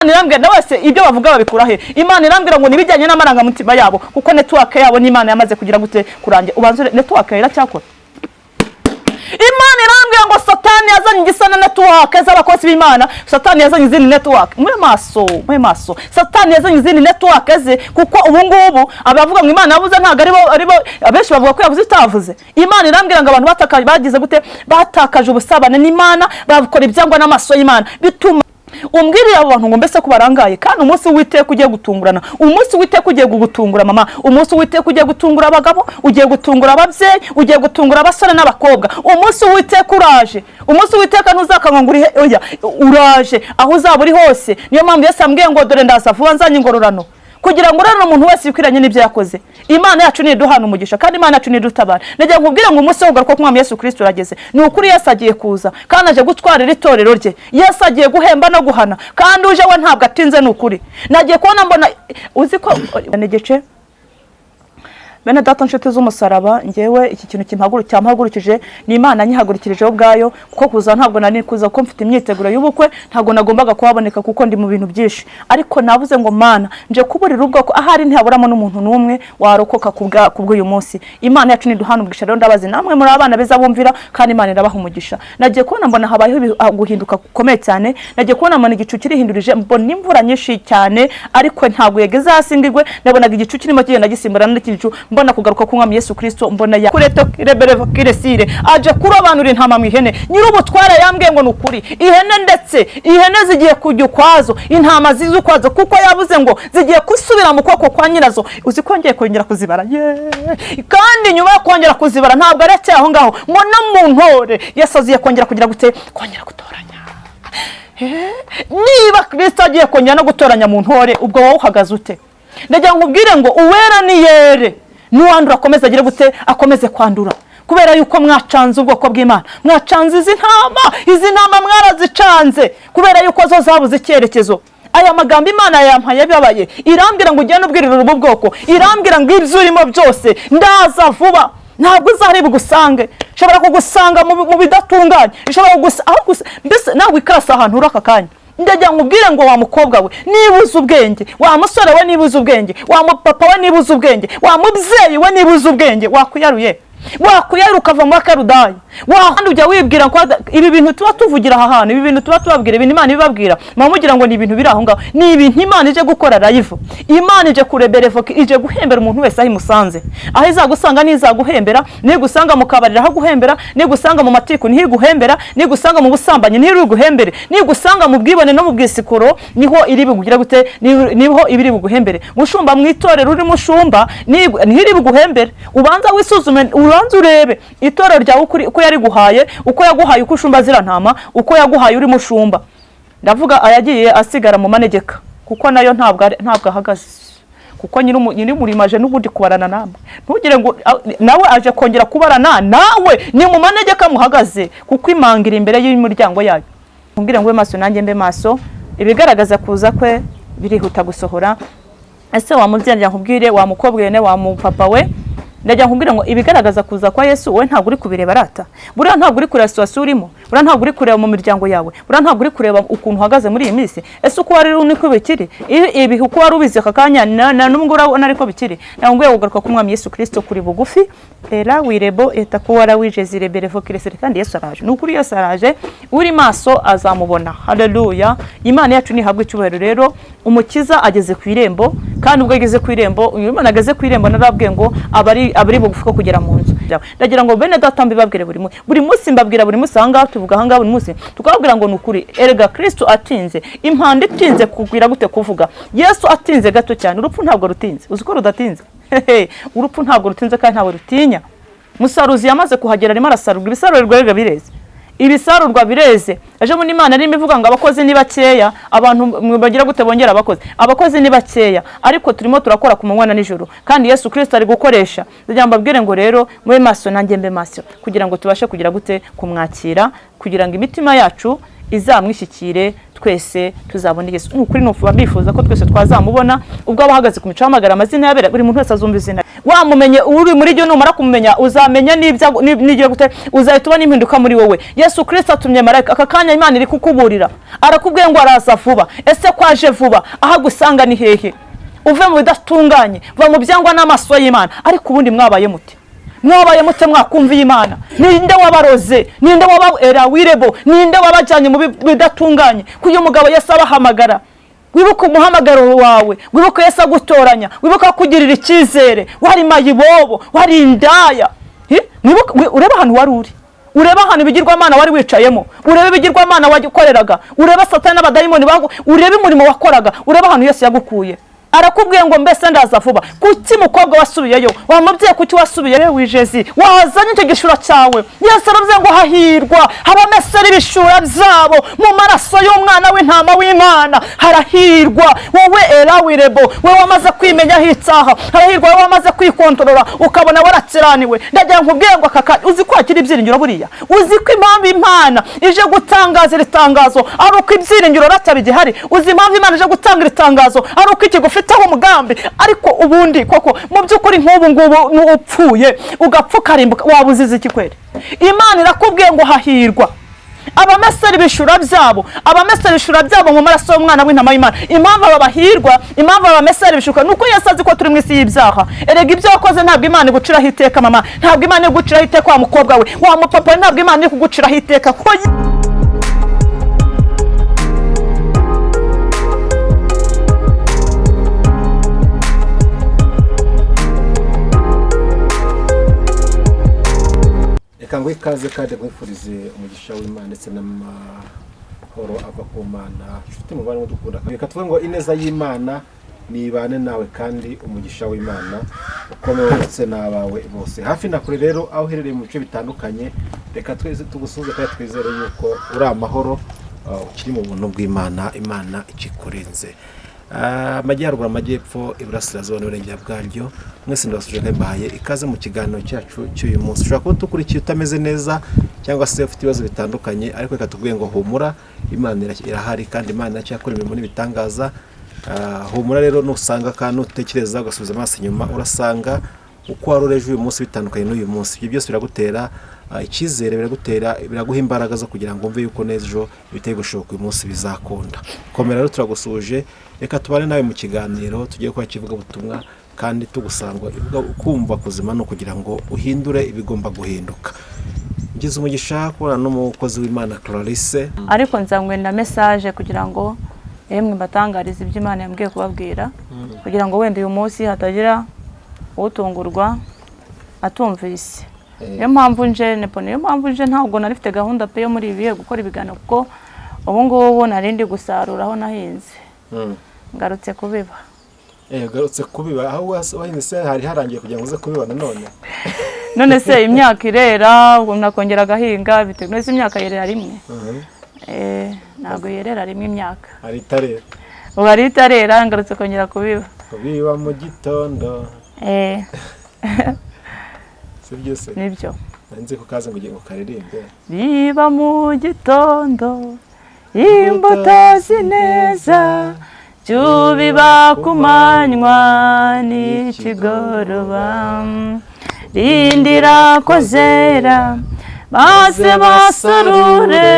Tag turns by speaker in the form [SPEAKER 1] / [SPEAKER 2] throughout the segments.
[SPEAKER 1] Irambwira na wese ibyo bavuga babikura he? Imana irambwira ngo nibijyanye n'amarangamutima yabo, kuko network yabo n'Imana yamaze kugira gute? Kurangira. Ubanza network iracyakora. Imana irambwira ngo Satani yazanye igisa na network z'abakozi b'Imana. Satani yazanye izindi network. Mube maso, mube maso. Satani yazanye izindi network ze, kuko ubu ngubu abavuga ngo Imana yavuze ntabwo aribo abenshi bavuga ko yavuze itavuze. Imana irambwira ngo abantu batakaje, bagize gute? Batakaje ubusabane n'Imana, bakora ibyangwa n'amaso y'Imana. Bituma umbwirire abo bantu ngo mbese ko barangaye, kandi umunsi w'Uwiteka ugiye gutungurana. Umunsi w'Uwiteka ugiye kugutungura, mama. Umunsi w'Uwiteka ugiye gutungura abagabo, ugiye gutungura ababyeyi, ugiye gutungura abasore n'abakobwa. Umunsi w'Uwiteka uraje. Umunsi w'Uwiteka ntuzakanywa ngo urihe, oya, uraje aho uzaba uri hose. Niyo mpamvu Yesu ambwiye ngo: "Dore ndaza vuba, nzanye ingororano kugira ngo urane umuntu wese ibikwiranye n'ibyo yakoze." Imana yacu niduhana umugisha, kandi Imana yacu nidutabara. Nagira ngo nkubwire ngo umunsi wo kugaruka k'Umwami Yesu Kirisito urageze. Ni ukuri, Yesu agiye kuza kandi aje gutwarira itorero rye. Yesu agiye guhemba no guhana, kandi uje we ntabwo atinze. Ni ukuri, nagiye kubona mbona, uzi ko igice. Bene data, nshuti z'umusaraba, ngewe iki kintu cyampagurukije ni Imana nyihagurukirijeho ubwayo, kuko kuza ntabwo nari kuza, kuko mfite imyiteguro y'ubukwe, ntabwo nagombaga kuhaboneka kuko ndi mu bintu byinshi. Ariko navuze ngo: "Mana, nje kuburira ubwoko, ahari ntihaburamo n'umuntu n'umwe warokoka kubw'uyu munsi." Imana yacu niduhana umugisha. Rero ndabazi namwe muri abana beza bumvira, kandi Imana irabaha umugisha. Nagiye kubona mbona habayeho guhinduka gukomeye cyane. Nagiye kubona mbona igicu kirihindurije, mbona imvura nyinshi cyane, ariko ntabwo yageze hasi ngo igwe. Nabonaga igicu kirimo kigenda gisimburana n'ikindi gicu, mbona kugaruka k'Umwami Yesu Kirisito, mbona ya kureto kireberevo kiresire aje kurobanura intama mu ihene. Nyir'ubutware yambwiye ngo ni ukuri, ihene, ndetse ihene zigiye kujya ukwazo, intama zize ukwazo, kuko yavuze ngo zigiye gusubira mu kuboko kwa nyirazo. Uzi ko ngiye kongera kuzibara? Yeee! Kandi nyuma yo kongera kuzibara, ntabwo arekeye aho ngaho, ngo no mu ntore Yesu aziye kongera kugira gute? Kongera gutoranya. Niba Kirisito agiye kongera no gutoranya mu ntore, ubwo wowe uhagaze ute? Ndagira ngo nkubwire ngo uwera ni yere, n'uwandura akomeze agire gute? Akomeze kwandura, kubera yuko mwacanze ubwoko bw'Imana, mwacanze izi ntama. Izi ntama mwarazicanze kubera yuko zo zabuze icyerekezo. Aya magambo Imana yampaye bibabaye, irambwira ngo ugende ubwirire ubu bwoko. Irambwira ngo ibyo urimo byose, ndaza vuba, ntabwo uzari bugusange. Ishobora kugusanga mu bidatunganye, ishobora kugusa aho gusa, mbese nawe ikarasa ahantu uri aka kanya. Ndagira ngo ubwire ngo wa mukobwa we, niba uzi ubwenge, wa musore we, niba uzi ubwenge, wa mupapa we, niba uzi ubwenge, wa mubyeyi we, niba uzi ubwenge, wakwiyaruye, wakwiyaruye ukava mu bakarudayi. Wahandi ujya wibwira ko ibi bintu tuba tuvugira aha hantu, ibi bintu tuba tubabwira, ibintu Imana ibibabwira, muba mugira ngo ni ibintu biri aho ngaho. Ni ibintu Imana ije gukora live. Imana ije kureberevoka, ije guhembera umuntu wese aho imusanze. Aho izagusanga ntizaguhembera. Nigusanga mu kabari irahaguhembera, nigusanga mu matiku ntiguhembera, nigusanga mu busambanyi ntiriguhembere, nigusanga mu bwibone no mu bwisikoro niho iri bugire gute? Niho ibiri buguhembere. Mushumba, mu itorero uri mushumba, ntiri buguhembere. Ubanza wisuzume, ubanza urebe itorero ryawe uko yariguhaye, uko yaguhaye, uko ushumba zira ntama, uko yaguhaye uri mushumba. Ndavuga ayagiye asigara mu manegeka, kuko nayo ntabwo ahagaze, kuko nyir'umurimo aje n'ubundi kubarana namwe. Ntugire ngo nawe aje kongera kubarana nawe. Ni mu manegeka muhagaze, kuko imanga iri imbere y'imiryango yayo. Mbwire ngo ube maso, nanjye mbe maso. Ibigaragaza kuza kwe birihuta gusohora. Ese wa mubyeyi, nkubwire, wa mukobwa we, wa mupapa we, ndagira nkubwire ngo ibigaragaza kuza kwa Yesu, wowe ntabwo uri kubireba rata. Buriya ntabwo uri kureba situation urimo, buriya ntabwo uri kureba mu miryango yawe, buriya ntabwo uri kureba ukuntu uhagaze muri iyi minsi. Ese uko wari uri niko bikiri? Ibihe uko wari ubizi aka kanya na n'ubwo urabona ariko bikiri? Ntabwo ngwiye kugaruka k'Umwami Yesu Kirisito kuri bugufi era wirebo etakuwara wijezire berevo kiresire. Kandi Yesu araje, ni ukuri Yesu araje. Uri maso azamubona. Haleluya! Imana yacu nihabwe icyubahiro. Rero Umukiza ageze ku irembo, kandi ubwo ageze ku irembo, uyu Imana ageze ku irembo, narabwiye ngo aba ari bugufi ko kugera mu nzu. Ndagira ngo bene data mbibabwire buri munsi, buri munsi mbabwira, buri munsi ahangaha tuvuga, ahangaha buri munsi tukababwira ngo ni ukuri erega Kristo atinze, impanda itinze kugwira gute? Kuvuga. Yesu atinze gato cyane. Urupfu ntabwo rutinze. Uzi ko rudatinze? Hehe, urupfu ntabwo rutinze kandi ntabwo rutinya. Musaruzi yamaze kuhagera, arimo arasarurwa. Ibisarurwa rero bireze, ibisarurwa bireze. Ejo bundi Imana irimo ivuga ngo abakozi ni bakeya, abantu bagira gute? Bongera abakozi. Abakozi ni bakeya, ariko turimo turakora ku manywa na nijoro, kandi Yesu Kirisito ari gukoresha. Ndagira ngo mbabwire ngo rero mube maso, nanjye mbe maso, kugira ngo tubashe kugira gute? Kumwakira, kugira ngo imitima yacu izamwishyikire. Twese tuzabona Yesu. Ni ukuri nufuba bifuza ko twese twazamubona ubwo abahagaze ku mico hamagara amazina y'abera, buri muntu wese azumva izina. Wamumenye uri muri ryo, numara kumumenya uzamenya n'ibyago n'igiye gute, uzahita ubona impinduka muri wowe. Yesu Kristo atumye marayika aka kanya, Imana iri kukuburira, arakubwiye ngo araza vuba. Ese kwaje vuba, aho agusanga ni hehe? Uve mu bidatunganye, va mu byangwa n'amaso y'Imana. Ariko ubundi mwabaye mute? Mwabaye mute mwakumviye Imana? Ninde wabaroze? Ninde waba wirebo? Ninde wabajyanye mu bidatunganye? Ko uyu mugabo Yesu abahamagara, wibuke umuhamagaro wawe, wibuke Yesu agutoranya, wibuke akugirira icyizere. Wari mayibobo, wari indaya. Urebe ahantu wari uri, urebe ahantu ibigirwamana wari wicayemo, urebe ibigirwamana wakoreraga, urebe Satani n'abadayimoni, urebe umurimo wakoraga, urebe ahantu Yesu yagukuye. Arakubwiye ngo mbese ndaza vuba. Kuki mukobwa wasubiyeyo? Wa mubyeyi, kuki wasubiyeyo? Wijezi wazanye icyo gishura cyawe. Yesu aravuze ngo hahirwa abamesera ibishura byabo mu maraso y'umwana w'intama w'Imana. Harahirwa wowe erawirebo, wowe wamaze kwimenyaho icyaha. Harahirwa wowe wamaze kwikontorora ukabona warakiraniwe. Ndagira nkubwire ngo aka uzi ko hakiri ibyiringiro buriya. Uzi ko impamvu Imana ije gutangaza iri tangazo ari uko ibyiringiro bigihari. Uzi impamvu Imana ije gutanga iri tangazo ari uko ikigufite umugambi. Ariko ubundi koko mu by'ukuri nk'ubu ngubu upfuye ugapfa ukarimbuka, waba uzize iki kweri? Imana irakubwiye ngo hahirwa abamesera ibishura byabo, abamesera ibishura byabo mu maraso y'umwana w'intama y'Imana. Impamvu aba bahirwa, impamvu abamesera ibishuka, nuko Yesu azi ko turi mu isi y'ibyaha. Erega ibyo wakoze ntabwo Imana iguciraho iteka mama, ntabwo Imana iguciraho iteka wa mukobwa we, wa mupapa, ntabwo Imana iri kuguciraho iteka.
[SPEAKER 2] Reka ngo ikaze kandi nkwifurize umugisha w'Imana ndetse n'amahoro ava ku Mana. Inshuti mubane dukunda, reka tuvuge ngo ineza y'Imana nibane nawe kandi umugisha w'Imana ukomeye ndetse n'abawe bose hafi na kure. Rero aho uherereye mu bice bitandukanye, reka twese tugusuhuze kandi twizere yuko uri amahoro, ukiri mu buntu bw'Imana, Imana ikikurinze. Amajyaruguru, amajyepfo, iburasirazuba n'uburengera bwaryo, mwese ndabasuje kandi mbahaye ikaze mu kiganiro cyacu cy'uyu munsi. Ushobora kuba tukurikiye utameze neza cyangwa se ufite ibibazo bitandukanye, ariko reka tubwiye ngo humura, Imana irahari kandi Imana iracyakora imirimo n'ibitangaza. Humura rero, nusanga kandi utekereza ugasubiza amaso inyuma, urasanga uko wari ureje uyu munsi bitandukanye n'uyu munsi. Ibyo byose biragutera icyizere, biragutera, biraguha imbaraga zo kugira ngo umve yuko n'ejo biteye gushoboka, uyu munsi bizakunda. Komera rero, turagusuje, reka tubane nawe mu kiganiro tugiye kuba kivuga ubutumwa kandi tugusangwa kumva kuzima no kugira ngo uhindure ibigomba guhinduka. Ngize umugisha kubona n'umukozi w'Imana Clarisse,
[SPEAKER 1] ariko nzanywe na message kugira ngo yemwe mbatangarize ibyo Imana yambwiye kubabwira, kugira ngo wenda uyu munsi hatagira utungurwa atumvise. Niyo mpamvu nje nepo, niyo mpamvu nje ntabwo nari mfite gahunda pe yo muri ibihe gukora ibiganiro, kuko ubu ngubu nari ndi gusarura aho nahinze. Ngarutse kubiba.
[SPEAKER 2] Ngarutse kubiba aho wahinze se hari harangiye kugira ngo uze kubiba nanone?
[SPEAKER 1] None se imyaka irera, nakongera agahinga bitewe none se imyaka yerera rimwe? Ntabwo yerera rimwe imyaka.
[SPEAKER 2] Hari itarera.
[SPEAKER 1] Ubu hari itarera, ngarutse kongera kubiba.
[SPEAKER 2] Kubiba mu gitondo. Sibyo se?
[SPEAKER 1] Nibyo.
[SPEAKER 2] Nzi ko kaza ngo karirimbe.
[SPEAKER 1] Biba mu gitondo imbuto zineza, cyubiba ku manywa n'ikigoroba, rindira ko zera maze basarure,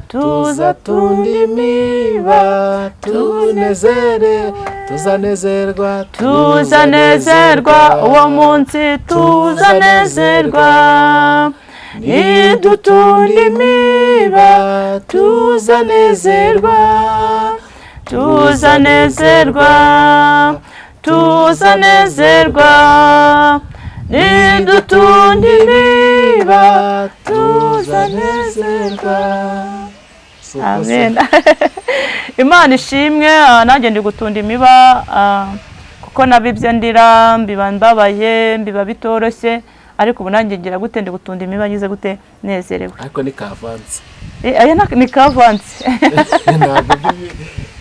[SPEAKER 1] tuza tundi
[SPEAKER 2] imiba tunezere, tuzanezerwa,
[SPEAKER 1] tuzanezerwa uwo munsi, tuzanezerwa nidutunda imiba, tuzanezerwa, tuzanezerwa, tuzanezerwa nidutunda imiba, tuzanezerwa. Amen. Imana ishimwe. Nanjye ndi gutunda imiba kuko nabibye ndira, mbiba mbabaye, mbiba bitoroshye, ariko ubu nanjye ngira gute, ndi gutunda imiba ngize gute, nezerewe.
[SPEAKER 2] Ariko ni kavanse.
[SPEAKER 1] Aya ni kavanse.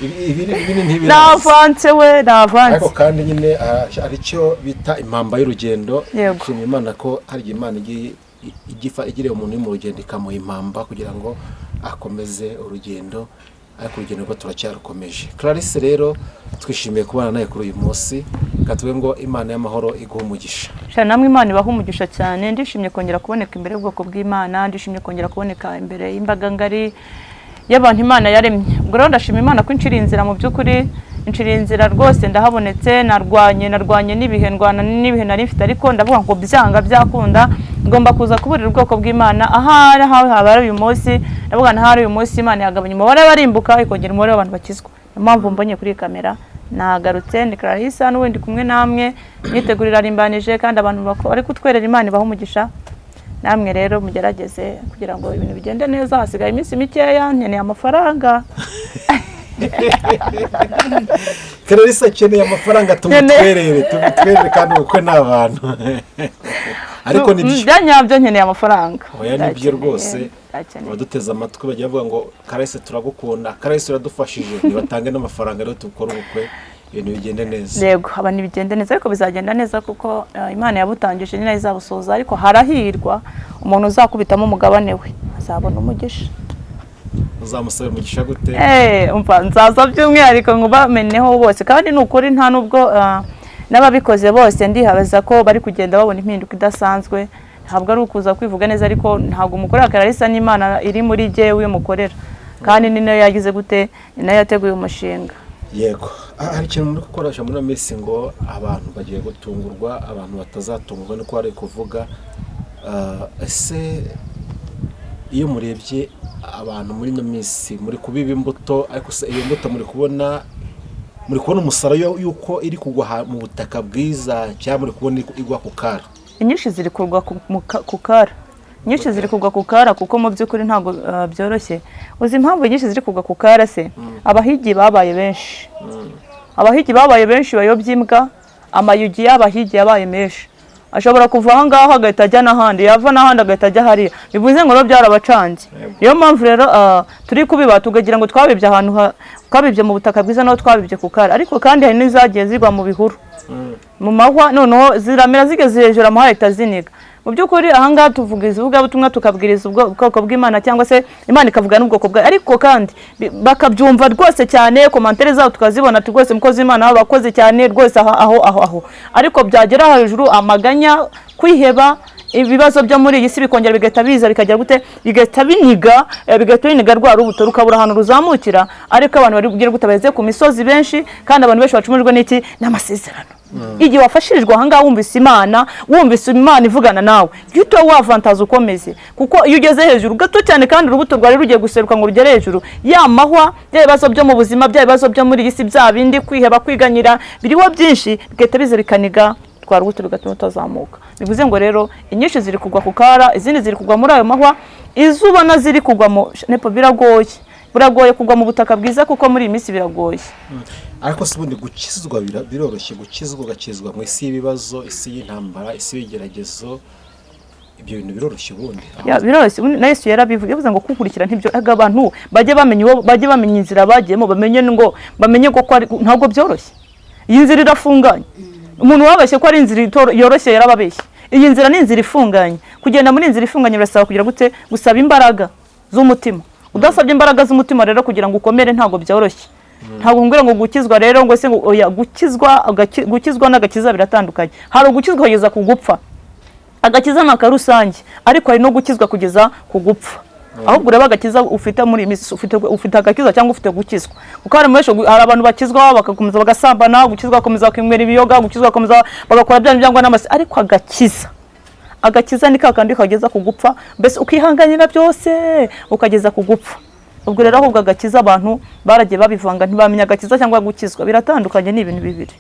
[SPEAKER 2] Ibi
[SPEAKER 1] ni avanse we, ni avanse.
[SPEAKER 2] Ariko kandi nyine ari cyo bita impamba y'urugendo. Nshimye Imana ko hari Imana igiriye umuntu uri mu rugendo ikamuha impamba kugira ngo akomeze urugendo. Ariko urugendo rwo turacyarukomeje. Clarisse rero, twishimiye kubana nawe kuri uyu munsi. Reka tuvuge ngo Imana y'amahoro iguhe umugisha.
[SPEAKER 1] Sha, namwe Imana ibaha umugisha cyane. Ndishimye kongera kuboneka imbere y'ubwoko bw'Imana, ndishimye kongera kuboneka imbere y'imbaga ngari y'abantu Imana yaremye. Ubwo rero ndashima Imana ko inciriye inzira, mu by'ukuri inciriye inzira rwose. Ndahabonetse, narwanye n'ibihe, ndwana n'ibihe nari mfite, ariko ndavuga ngo byanga byakunda ngomba kuza kuburira ubwoko bw'Imana. Ahari ahawe haba ari uyu munsi, ndavuga ntahari uyu munsi Imana yagabanya umubare w'abarimbuka, ikongera umubare w'abantu bakizwa. Niyo mpamvu mbonye kuri iyi kamera nagarutse. Ni Clarisse n'ubundi kumwe namwe, myitegurira arimbanije, kandi abantu bari kutwerera, Imana ibaha umugisha. Namwe rero mugerageze kugira ngo ibintu bigende neza, hasigaye iminsi mikeya, nkeneye amafaranga.
[SPEAKER 2] Clarisse akeneye amafaranga, tumutwerere kandi ubukwe ni abantu, ariko ni byo.
[SPEAKER 1] Bya nyabyo nkeneye amafaranga.
[SPEAKER 2] Oya, ni byo.
[SPEAKER 1] Ndayakeneye,
[SPEAKER 2] Rwose
[SPEAKER 1] ndayakeneye.
[SPEAKER 2] abaduteze amatwi bajya bavuga ngo Clarisse turagukunda, Clarisse uradufashije, nibatange n'amafaranga rero dukore ubukwe, ibintu bigende neza.
[SPEAKER 1] Yego, abantu bigende neza, ariko bizagenda neza kuko Imana yabutangije ni nayo izabusoza. Ariko harahirwa umuntu uzakubitamo umugabane we, azabona umugisha.
[SPEAKER 2] Uzamusabira umugisha gute?
[SPEAKER 1] Umva, nzaza by'umwihariko ngo bameneho bose, kandi ni ukuri nta nubwo n'ababikoze bose ndihabaza ko bari kugenda babona impinduka idasanzwe. Ntabwo ari ukuza kwivuga neza, ariko ntabwo umukorera Clarisse, n'Imana iri muri jyewe mukorera, kandi ni nayo yagize gute, ni nayo yateguye umushinga.
[SPEAKER 2] Yego. Hari ikintu muri gukoresha muri ino minsi ngo abantu bagiye gutungurwa, abantu batazatungurwa niko bari kuvuga. Ese iyo murebye abantu muri ino minsi muri kubiba imbuto, ariko se iyo mbuto muri kubona umusaruro y'uko iri kugwa mu butaka bwiza, cyangwa muri kubona igwa ku kara?
[SPEAKER 1] Inyinshi ziri kugwa ku kara, nyinshi ziri kugwa ku kara, kuko mu by'ukuri ntabwo byoroshye. Uzi impamvu nyinshi ziri kugwa ku kara se? Abahigi babaye benshi, abahigi babaye benshi bayobya imbwa. Amayugi y'abahigi yabaye menshi, ashobora kuva aha ngaha agahita ajya n'ahandi, yava n'ahandi agahita ajya hariya. Bivuze ngo rero byarabacanze. Niyo mpamvu rero turi kubiba tukagira ngo twabibye ahantu twabibye mu butaka bwiza, naho twabibye ku kara. Ariko kandi hari n'izagiye zigwa mu bihuru, mu mahwa, noneho ziramera, zigeze hejuru amahwa ahita ziniga. Mu by'ukuri ahangaha tuvuga ivugabutumwa, tukabwiriza ubwoko bw'Imana, cyangwa se Imana ikavuga n'ubwoko bwayo, ariko kandi bakabyumva rwose cyane, commentaires zabo tukazibona, ati rwose mukozi w'Imana bakoze cyane rwose aho aho aho aho. Ariko byagera hejuru, amaganya, kwiheba, ibibazo byo muri iyi si bikongera bigahita biza, bikagera gute, bigahita biniga, bigahita biniga rwa rubuto, rukabura ahantu ruzamukira. Ariko abantu bari kugira gute? Bageze ku misozi benshi, kandi abantu benshi bacumujwe n'iki? N'amasezerano. Igihe wafashirijwe ahangaha, wumvise Imana ivugana nawe, jya uhita wavantaza ukomeze, kuko iyo ugeze hejuru gato cyane kandi urubuto rwari rugiye guseruka ngo rugere hejuru, ya mahwa, bya bibazo byo mu buzima, bya bibazo byo muri iyi si, bya bindi, kwiheba, kwiganyira biriho byinshi, bigahita biza bikaniga rwa rubuto, bigatuma utazamuka. Bivuze ngo rero inyinshi ziri kugwa ku kara, izindi ziri kugwa muri ayo mahwa. Izo ubona ziri kugwa mu nepo, biragoye, biragoye kugwa mu butaka bwiza, kuko muri iyi minsi biragoye.
[SPEAKER 2] Ariko se ubundi gukizwa biroroshye? Gukizwa, ugakizwa mu isi y'ibibazo, isi y'intambara, isi y'ibigeragezo, ibyo bintu biroroshye ubundi?
[SPEAKER 1] Ya, biroroshye. Ubundi na Yesu yarabivuze, yavuze ngo kunkurikira ntibyo. Aga abantu bajye bamenya uwo, bajye bamenya inzira bagiyemo, bamenye ngo ko ntabwo byoroshye. Iyi nzira irafunganye. Umuntu wabeshye ko ari inzira yoroshye yarababeshye. Iyi nzira ni inzira ifunganye. Kugenda muri inzira ifunganye birasaba kugira gute? Gusaba imbaraga z'umutima. Udasabye imbaraga z'umutima rero kugira ngo ukomere, ntabwo byoroshye. Ntabwo ngumbwira ngo gukizwa rero ngo se ngo oya, gukizwa n'agakiza biratandukanye. Hari ugukizwa kugeza ku gupfa, agakiza ni aka rusange, ariko hari no gukizwa kugeza ku gupfa. Ahubwo ureba agakiza ufite muri iyi minsi, ufite agakiza cyangwa ufite gukizwa? Kuko hari benshi, hari abantu bakizwa bagakomeza bagasambana, gukizwa bagakomeza bakinywera ibiyoga, gukizwa bagakomeza bagakora bya byangwa n'amase. Ariko agakiza ni kakandi kageza ku gupfa, mbese ukihanganira byose ukageza ku gupfa. Ubwo rero ahubwo agakiza abantu baragiye babivanga, ntibamenya agakiza cyangwa gukizwa, biratandukanye, ni ibintu bibiri.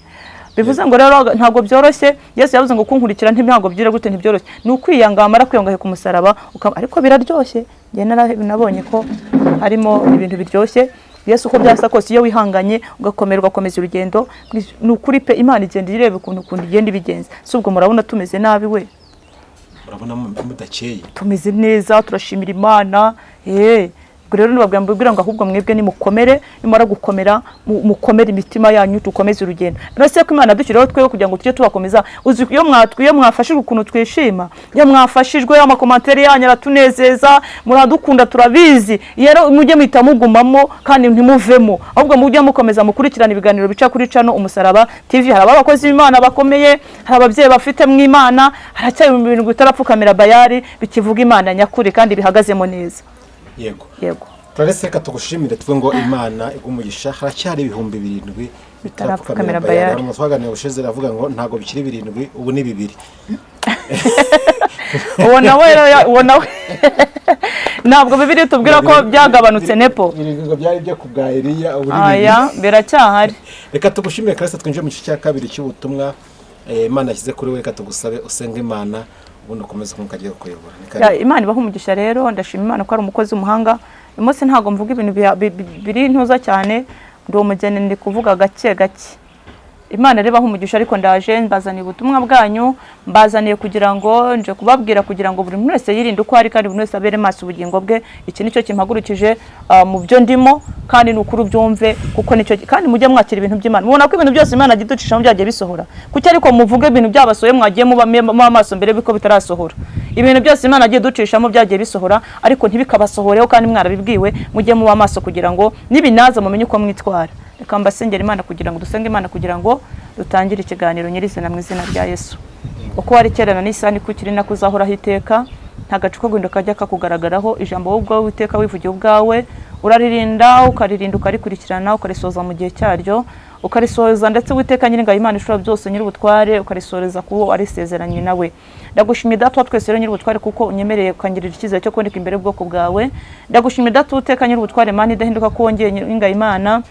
[SPEAKER 1] Bivuze ngo rero ntabwo byoroshye. Yesu yavuze ngo kunkurikira ntabwo byira gute? Ntibyoroshye. Ni ukwiyanga, wamara kwiyanga ku musaraba ariko biraryoshye. Njye nabonye ko harimo ibintu biryoshye. Yesu, uko byasa kose, iyo wihanganye ugakomera, ugakomeza urugendo, ni ukuri pe, Imana igenda ireba ukuntu igenda ibigenza. Si ubwo murabona tumeze nabi we?
[SPEAKER 2] Murabona mudakeye?
[SPEAKER 1] Tumeze neza, turashimira Imana. Ubwo rero nibabwira, mbabwira ngo ahubwo mwebwe nimukomere, nimara gukomera mukomere imitima yanyu, dukomeze urugendo. None ko Imana dushyiraho twebwe kugira ngo tujye tubakomeza. Uzi iyo mwafashijwe ukuntu twishima, iyo mwafashijwe ama commentaires yanyu aratunezeza, muradukunda turabizi. Rero mujye muhita mugumamo kandi ntimuvemo, ahubwo mujye mukomeza mukurikirana ibiganiro bica kuri channel Umusaraba TV. Hari abakozi b'Imana bakomeye, hari ababyeyi bafite mu Imana, haracyari ibintu bitarapfukamira Bayari, bikivuga Imana nyakuri kandi bihagazemo neza.
[SPEAKER 2] Yego.
[SPEAKER 1] Yego.
[SPEAKER 2] Clarisse, reka tugushimire, tuvuge ngo Imana iguha. Haracyari 7000
[SPEAKER 1] bitarapfukamira
[SPEAKER 2] bitarapfukamira
[SPEAKER 1] Bayali.
[SPEAKER 2] Bayali. Hari twaganiriye ubushize, aravuga ngo ntabwo bikiri 7, ubu ni 2.
[SPEAKER 1] Uwo nawe rero, uwo nawe ntabwo Bibiliya itubwira ko byagabanutse nepo.
[SPEAKER 2] 7 ngo byari byo ku bwa Eliya, ubu ni 2.
[SPEAKER 1] Aya biracyahari.
[SPEAKER 2] Reka tugushimire Clarisse, twinjire mu gice cya kabiri cy'ubutumwa Imana yashyize kuri we. Reka tugusabe usenge Imana, ubundi ukomeze umwuka agiye kukuyobora. Ni karibu.
[SPEAKER 1] Ya, Imana ibaha umugisha. Rero ndashima Imana ko ari umukozi w'umuhanga. Uyu munsi ntabwo mvuga ibintu biri ntuza cyane, ndi umugeni, ndi kuvuga gake gake. Imana rero ibaha umugisha. Ariko ndaje mbazaniye ubutumwa bwanyu, mbazaniye kugira ngo nje kubabwira kugira ngo buri muntu wese yirinde uko ari, kandi buri wese abere maso ubugingo bwe. Iki nicyo kimpagurukije mu byo ndimo, kandi ni ukuri ubyumve, kuko nicyo. Kandi mujye mwakira ibintu by'Imana. Mubona ko ibintu byose Imana yagiye iducishamo byagiye bisohora. Kuki ariko muvuge ibintu byabasohoye, mwagiye muba maso mbere yuko bitarasohora? Ibintu byose Imana yagiye iducishamo byagiye bisohora, ariko ntibikabasohoreho kandi mwarabibwiwe. Mujye muba maso kugira ngo nibinaza mumenye uko mwitwara. Reka mbasengera Imana kugira ngo dusenge Imana kugira ngo dutangire ikiganiro nyirizina. Mu izina rya Yesu, uko wari kera na n'isaha niko ukiri nako uzahoraho iteka. Nta gacu ko guhinduka kajya kakugaragaraho. Ijambo wowe ubwawe witeka wivugiye ubwawe uraririnda, ukaririnda, ukarikurikirana, ukarisohoza mu gihe cyaryo, ukarisohoza ndetse witeka Nyiringabo, Imana ishobora byose, Nyir'ubutware, ukarisohoreza kuwo warisezeranye nawe. Ndagushimiye Data wa twese rero Nyir'ubutware, kuko unyemereye ukangirira icyizere cyo kuboneka imbere y'ubwoko bwawe. Ndagushimiye Data Uwiteka Nyir'ubutware, Mana idahinduka, ko wongeye Nyiringabo Imana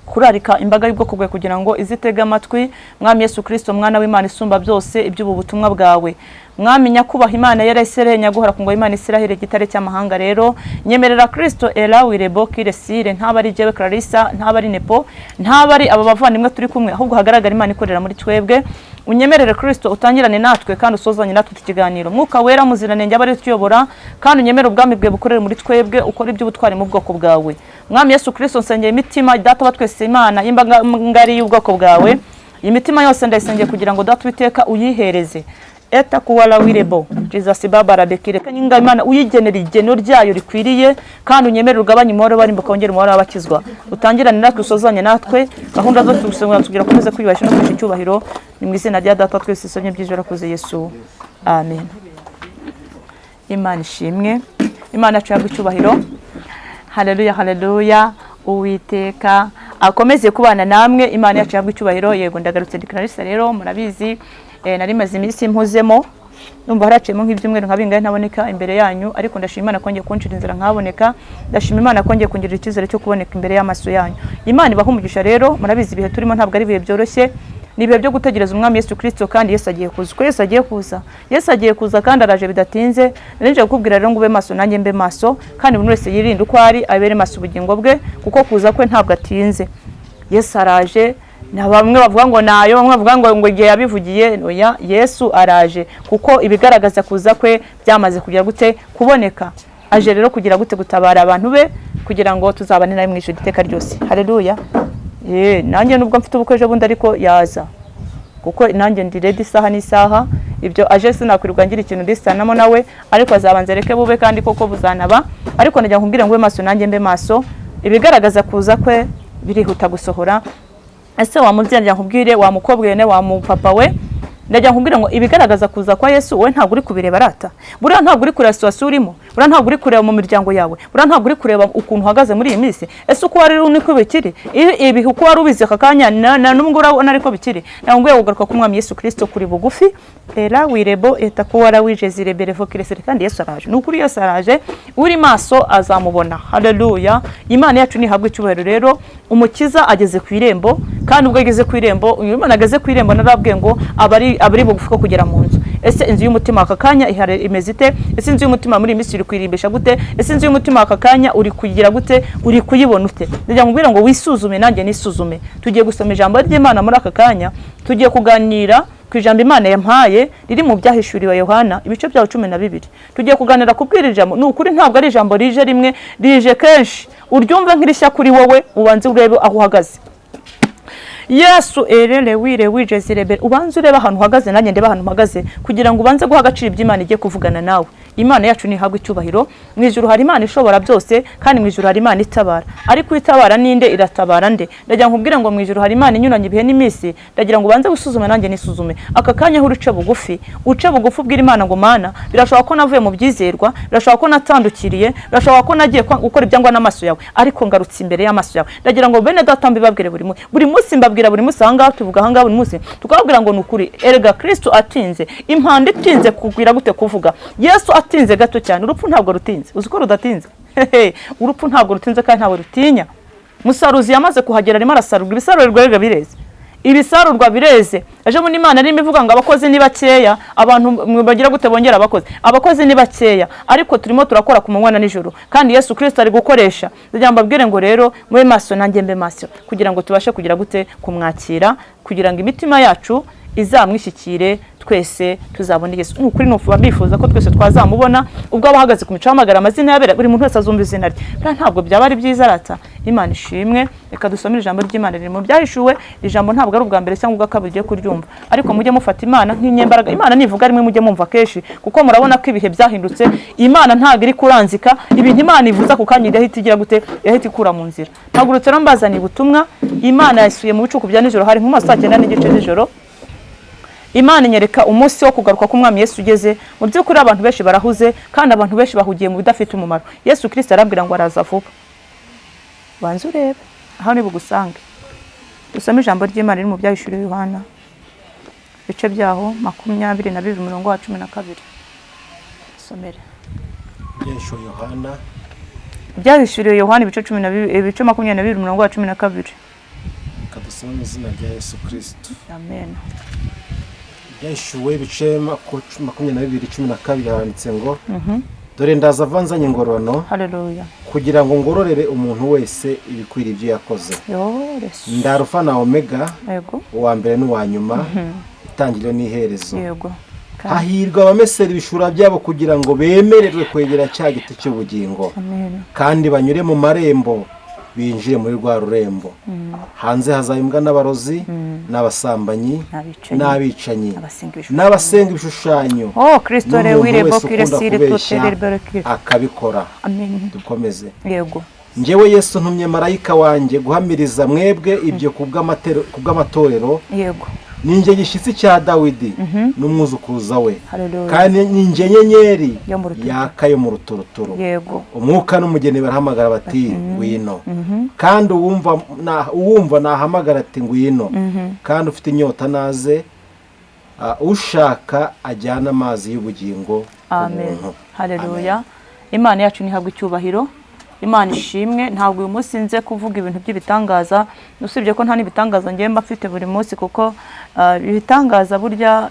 [SPEAKER 1] kurarika imbaga y'ubwoko bwawe kugira ngo izitege amatwi, Mwami Yesu Kirisito, Mwana w'Imana isumba byose, iby'ubu butumwa bwawe. Mwami nyakubaha Imana ya Isiraheli, nyaguhora ku ngoma Imana Isiraheli, igitare cy'amahanga, rero nyemerera Kirisito era wirebo kiresire, ntaba ari jyewe Clarissa, ntaba ari nepo, ntaba ari aba bavandimwe turi kumwe, ahubwo hagaragara Imana ikorera muri twebwe. Unyemerere Kirisito utangirane natwe kandi usozanye natwe iki kiganiro. Mwuka Wera muziranenge abe ari utuyobora, kandi unyemere ubwami bwe bukorere muri twebwe, ukore iby'ubutwari mu bwoko bwawe. Mwami Yesu Kirisito, nsengeye imitima Data wa twese Imana y'imbaga ngari y'ubwoko bwawe. Iyi mitima yose ndayisengeye kugira ngo Data Uwiteka uyihereze eta kuwala wirebo Jesus baba rabekire kanyinga Imana, uyigenera igeno ryayo rikwiriye, kandi unyemerere ugabanye umubare w'abarimbuka, wongere umubare w'abakizwa. Utangirane natwe, usozanye natwe gahunda zose tugusenga tugira komeze kwiyubasha no kwihesha icyubahiro. Ni mu izina rya Data twese isomye by'ijoro rakoze Yesu, amen. Imana ishimwe, Imana yacu yahabwa icyubahiro. Haleluya, haleluya! Uwiteka akomeze kubana namwe. Imana yacu yahabwa icyubahiro. Yego, ndagarutse, ndi Clarisse. Rero murabizi, nari maze iminsi mpuzemo, numva haraciyemo nk'ibyumweru nka bingahe ntaboneka imbere yanyu, ariko ndashima Imana kongeye kunshira inzira nkaboneka. Ndashima Imana kongeye kungirira icyizere cyo kuboneka imbere y'amaso yanyu. Imana ibaha umugisha. Rero murabizi, ibihe turimo ntabwo ari ibihe byoroshye, ni ibihe byo gutegereza Umwami Yesu Kirisito, kandi Yesu agiye kuza. Uko Yesu agiye kuza, Yesu agiye kuza kandi araje bidatinze. Nari kukubwira rero ngo ube maso, nanjye mbe maso, kandi buri wese yirinde uko ari, abere maso ubugingo bwe, kuko kuza kwe ntabwo atinze. Yesu araje. Na bamwe bavuga ngo nayo, bamwe bavuga ngo igihe yabivugiye. Oya, Yesu araje, kuko ibigaragaza kuza kwe byamaze kugira gute? Kuboneka. Aje rero kugira gute? Gutabara abantu be, kugira ngo tuzabane nawe mu ijuru iteka ryose. Haleluya! Nanjye nubwo mfite ubukwe ejo bundi, ariko yaza, kuko nanjye ndi ready isaha n'isaha. Ibyo aje sinakwirirwa ngira ikintu ndisanamo nawe, ariko azabanza reke bube, kandi koko buzanaba. Ariko najya nkubwira ngo ube maso, nanjye mbe maso. Ibigaragaza kuza kwe birihuta gusohora. Ese wa mubyeyi, njya nkubwire, wa mukobwa we, wa mupapa we, ndajya nkubwire ngo ibigaragaza kuza kwa Yesu wowe ntabwo uri kubireba rata. Buriya ntabwo uri kureba situation urimo, buriya ntabwo uri kureba mu miryango yawe, buriya ntabwo uri kureba ukuntu uhagaze muri iyi minsi. Ese uko wari uri niko bikiri? Ibihe uko wari ubizi aka kanya na n'ubwo urabona ariko bikiri? Ntabwo ngwiye kugaruka k'Umwami Yesu Kristo kuri bugufi. Era wirebo eta kuwara wije zireberevo kiresere. Kandi Yesu araje, ni ukuri Yesu araje, uri maso azamubona. Haleluya! Imana yacu nihabwe icyubahiro. Rero Umukiza ageze ku irembo, kandi ubwo ageze ku irembo, uyu Imana ageze ku irembo, narabwiye ngo abari bugufi ko kugera mu nzu. Ese inzu y'umutima aka kanya ihari imeze ite? Ese inzu y'umutima muri iyi minsi uri kuyirimbisha gute? Ese inzu y'umutima aka kanya uri kuyigira gute? Uri kuyibona ute? Ndagira ngo nkubwire ngo wisuzume, nanjye nisuzume. Tugiye gusoma ijambo ry'Imana muri aka kanya, tugiye kuganira. Ku ijambo Imana yampaye riri mu Byahishuriwe Yohana, ibice byawo 12. Tugiye kuganira ku bw'iri jambo. Ni ukuri ntabwo ari ijambo rije rimwe, rije kenshi. Uryumve nk'irishya kuri wowe, ubanze urebe aho uhagaze. Yesu erere wire wije zirebere, ubanze urebe ahantu uhagaze, nanjye ndebe ahantu uhagaze, kugira ngo ubanze guha agaciro ibyo Imana igiye kuvugana nawe. Imana yacu ntihabwa icyubahiro. Mu ijuru hari Imana ishobora byose, kandi mu ijuru hari Imana itabara. Ariko itabara ninde? Iratabara nde? Ndagira ngo nkubwire ngo mu ijuru hari Imana inyuranye ibihe n'iminsi. Ndagira ngo ubanze wisuzume, nanjye nisuzume. Aka kanya aho uce bugufi, uce bugufi, ubwire Imana ngo: "Mana, birashoboka ko navuye mu byizerwa, birashoboka ko natandukiriye, birashoboka ko nagiye gukora ibyangwa n'amaso yawe, ariko ngarutse imbere y'amaso yawe." Ndagira ngo bene data mbibabwire buri munsi, buri munsi mbabwira, buri munsi ahangaha tuvuga, ahangaha buri munsi tukababwira ngo ni ukuri erega Kristo atinze, impanda itinze kugwira gute kuvuga, Yesu atinze gato cyane. Urupfu ntabwo rutinze, uzi ko rudatinze? Hehe, urupfu ntabwo rutinze kandi ntawe rutinya. Musaruzi yamaze kuhagera, arimo arasarurwa. Ibisarurwa rero bireze, ibisarurwa bireze. Ejo bundi Imana irimo ivuga ngo abakozi ni bakeya, abantu bagira gute? Bongera abakozi. Abakozi ni bakeya, ariko turimo turakora ku manywa na nijoro, kandi Yesu Kirisito ari gukoresha. Ndagira ngo mbabwire ngo rero mube maso, nanjye mbe maso, kugira ngo tubashe kugira gute? Kumwakira, kugira ngo imitima yacu izamwishyikire, twese tuzabone Yesu. Ni ukuri nufuba bifuza ko twese twazamubona ubwo aba ahagaze ku mico, ahamagara amazina y'abera, buri muntu wese azumva izina rye. Kandi ntabwo byaba ari byiza rata. Imana ishimwe. Reka dusome ijambo ry'Imana riri mu Byahishuwe. Iri jambo ntabwo ari ubwa mbere cyangwa ubwa kabiri ugiye kuryumva, ariko mujye mufata Imana nk'inyembaraga. Imana nivuga rimwe mujye mumva kenshi, kuko murabona ko ibihe byahindutse. Imana ntabwo iri kuranzika ibintu. Imana ivuza ku kanya irahita igira gute? Irahita ikura mu nzira. Mpagurutse rero mbazaniye ubutumwa. Imana yasuye mu bicuku bya nijoro, hari nko mu ma saa 9:30 z'ijoro. Imana inyereka umunsi wo kugaruka k'Umwami Yesu ugeze. Mu by'ukuri abantu benshi barahuze, kandi abantu benshi bahugiye mu bidafite umumaro. Yesu Kirisito arabwira ngo araza vuba. Banza urebe aho ni bugusange. Dusome ijambo ry'Imana riri mu Byahishuriwe Yohana, ibice byaho 22, umurongo wa 12. Somere.
[SPEAKER 2] Byahishuriwe Yohana.
[SPEAKER 1] Byahishuriwe Yohana, ibice 12, ibice 22, umurongo wa 12.
[SPEAKER 2] Reka dusome mu izina rya Yesu Kirisito.
[SPEAKER 1] Amen.
[SPEAKER 2] Byahishuwe ibice 22, 12, handitse ngo: "Dore ndaza avanzanye ingororano,
[SPEAKER 1] Haleluya.
[SPEAKER 2] kugira ngo ngororere umuntu wese ibikwiriye ibyo yakoze.
[SPEAKER 1] Yoresu.
[SPEAKER 2] Ndi Alufa na Omega, uwa mbere n'uwa nyuma, itangiriro n'iherezo." "Hahirwa abamesera ibishura byabo, kugira ngo bemererwe kwegera cya giti cy'ubugingo,
[SPEAKER 1] Amen.
[SPEAKER 2] kandi banyure mu marembo binjire muri rwa rurembo. Hanze hazaba imbwa n'abarozi n'abasambanyi
[SPEAKER 1] n'abicanyi,
[SPEAKER 2] n'abicanyi,
[SPEAKER 1] n'abasenga ibishushanyo,
[SPEAKER 2] n'abasenga ibishushanyo,
[SPEAKER 1] Oh Kristo
[SPEAKER 2] n'umuntu
[SPEAKER 1] rewire
[SPEAKER 2] wese
[SPEAKER 1] bokire
[SPEAKER 2] ukunda
[SPEAKER 1] sire
[SPEAKER 2] kubeshya
[SPEAKER 1] totere berekire.
[SPEAKER 2] akabikora."
[SPEAKER 1] Amen.
[SPEAKER 2] Dukomeze.
[SPEAKER 1] Yego.
[SPEAKER 2] "Njyewe Yesu ntumye marayika wanjye guhamiriza mwebwe ibyo ku bw'amatorero. Ni njye gishyitsi cya Dawidi n'umwuzukuruza we,
[SPEAKER 1] Haleluya.
[SPEAKER 2] kandi ni njye nyenyeri
[SPEAKER 1] yo mu ruturuturu.
[SPEAKER 2] yaka yo mu ruturuturu. Umwuka n'umugeni barahamagara bati: 'Ngwino.' Kandi uwumva nahamagara ati: 'Ngwino.' Kandi ufite inyota naze, ushaka ajyane amazi y'ubugingo ku
[SPEAKER 1] Amen.
[SPEAKER 2] buntu."
[SPEAKER 1] Haleluya. Imana yacu ntihabwa icyubahiro. Imana ishimwe. Ntabwo uyu munsi nze kuvuga ibintu by'ibitangaza, usibye ko nta n'ibitangaza ngiye mba mfite buri munsi, kuko ibitangaza burya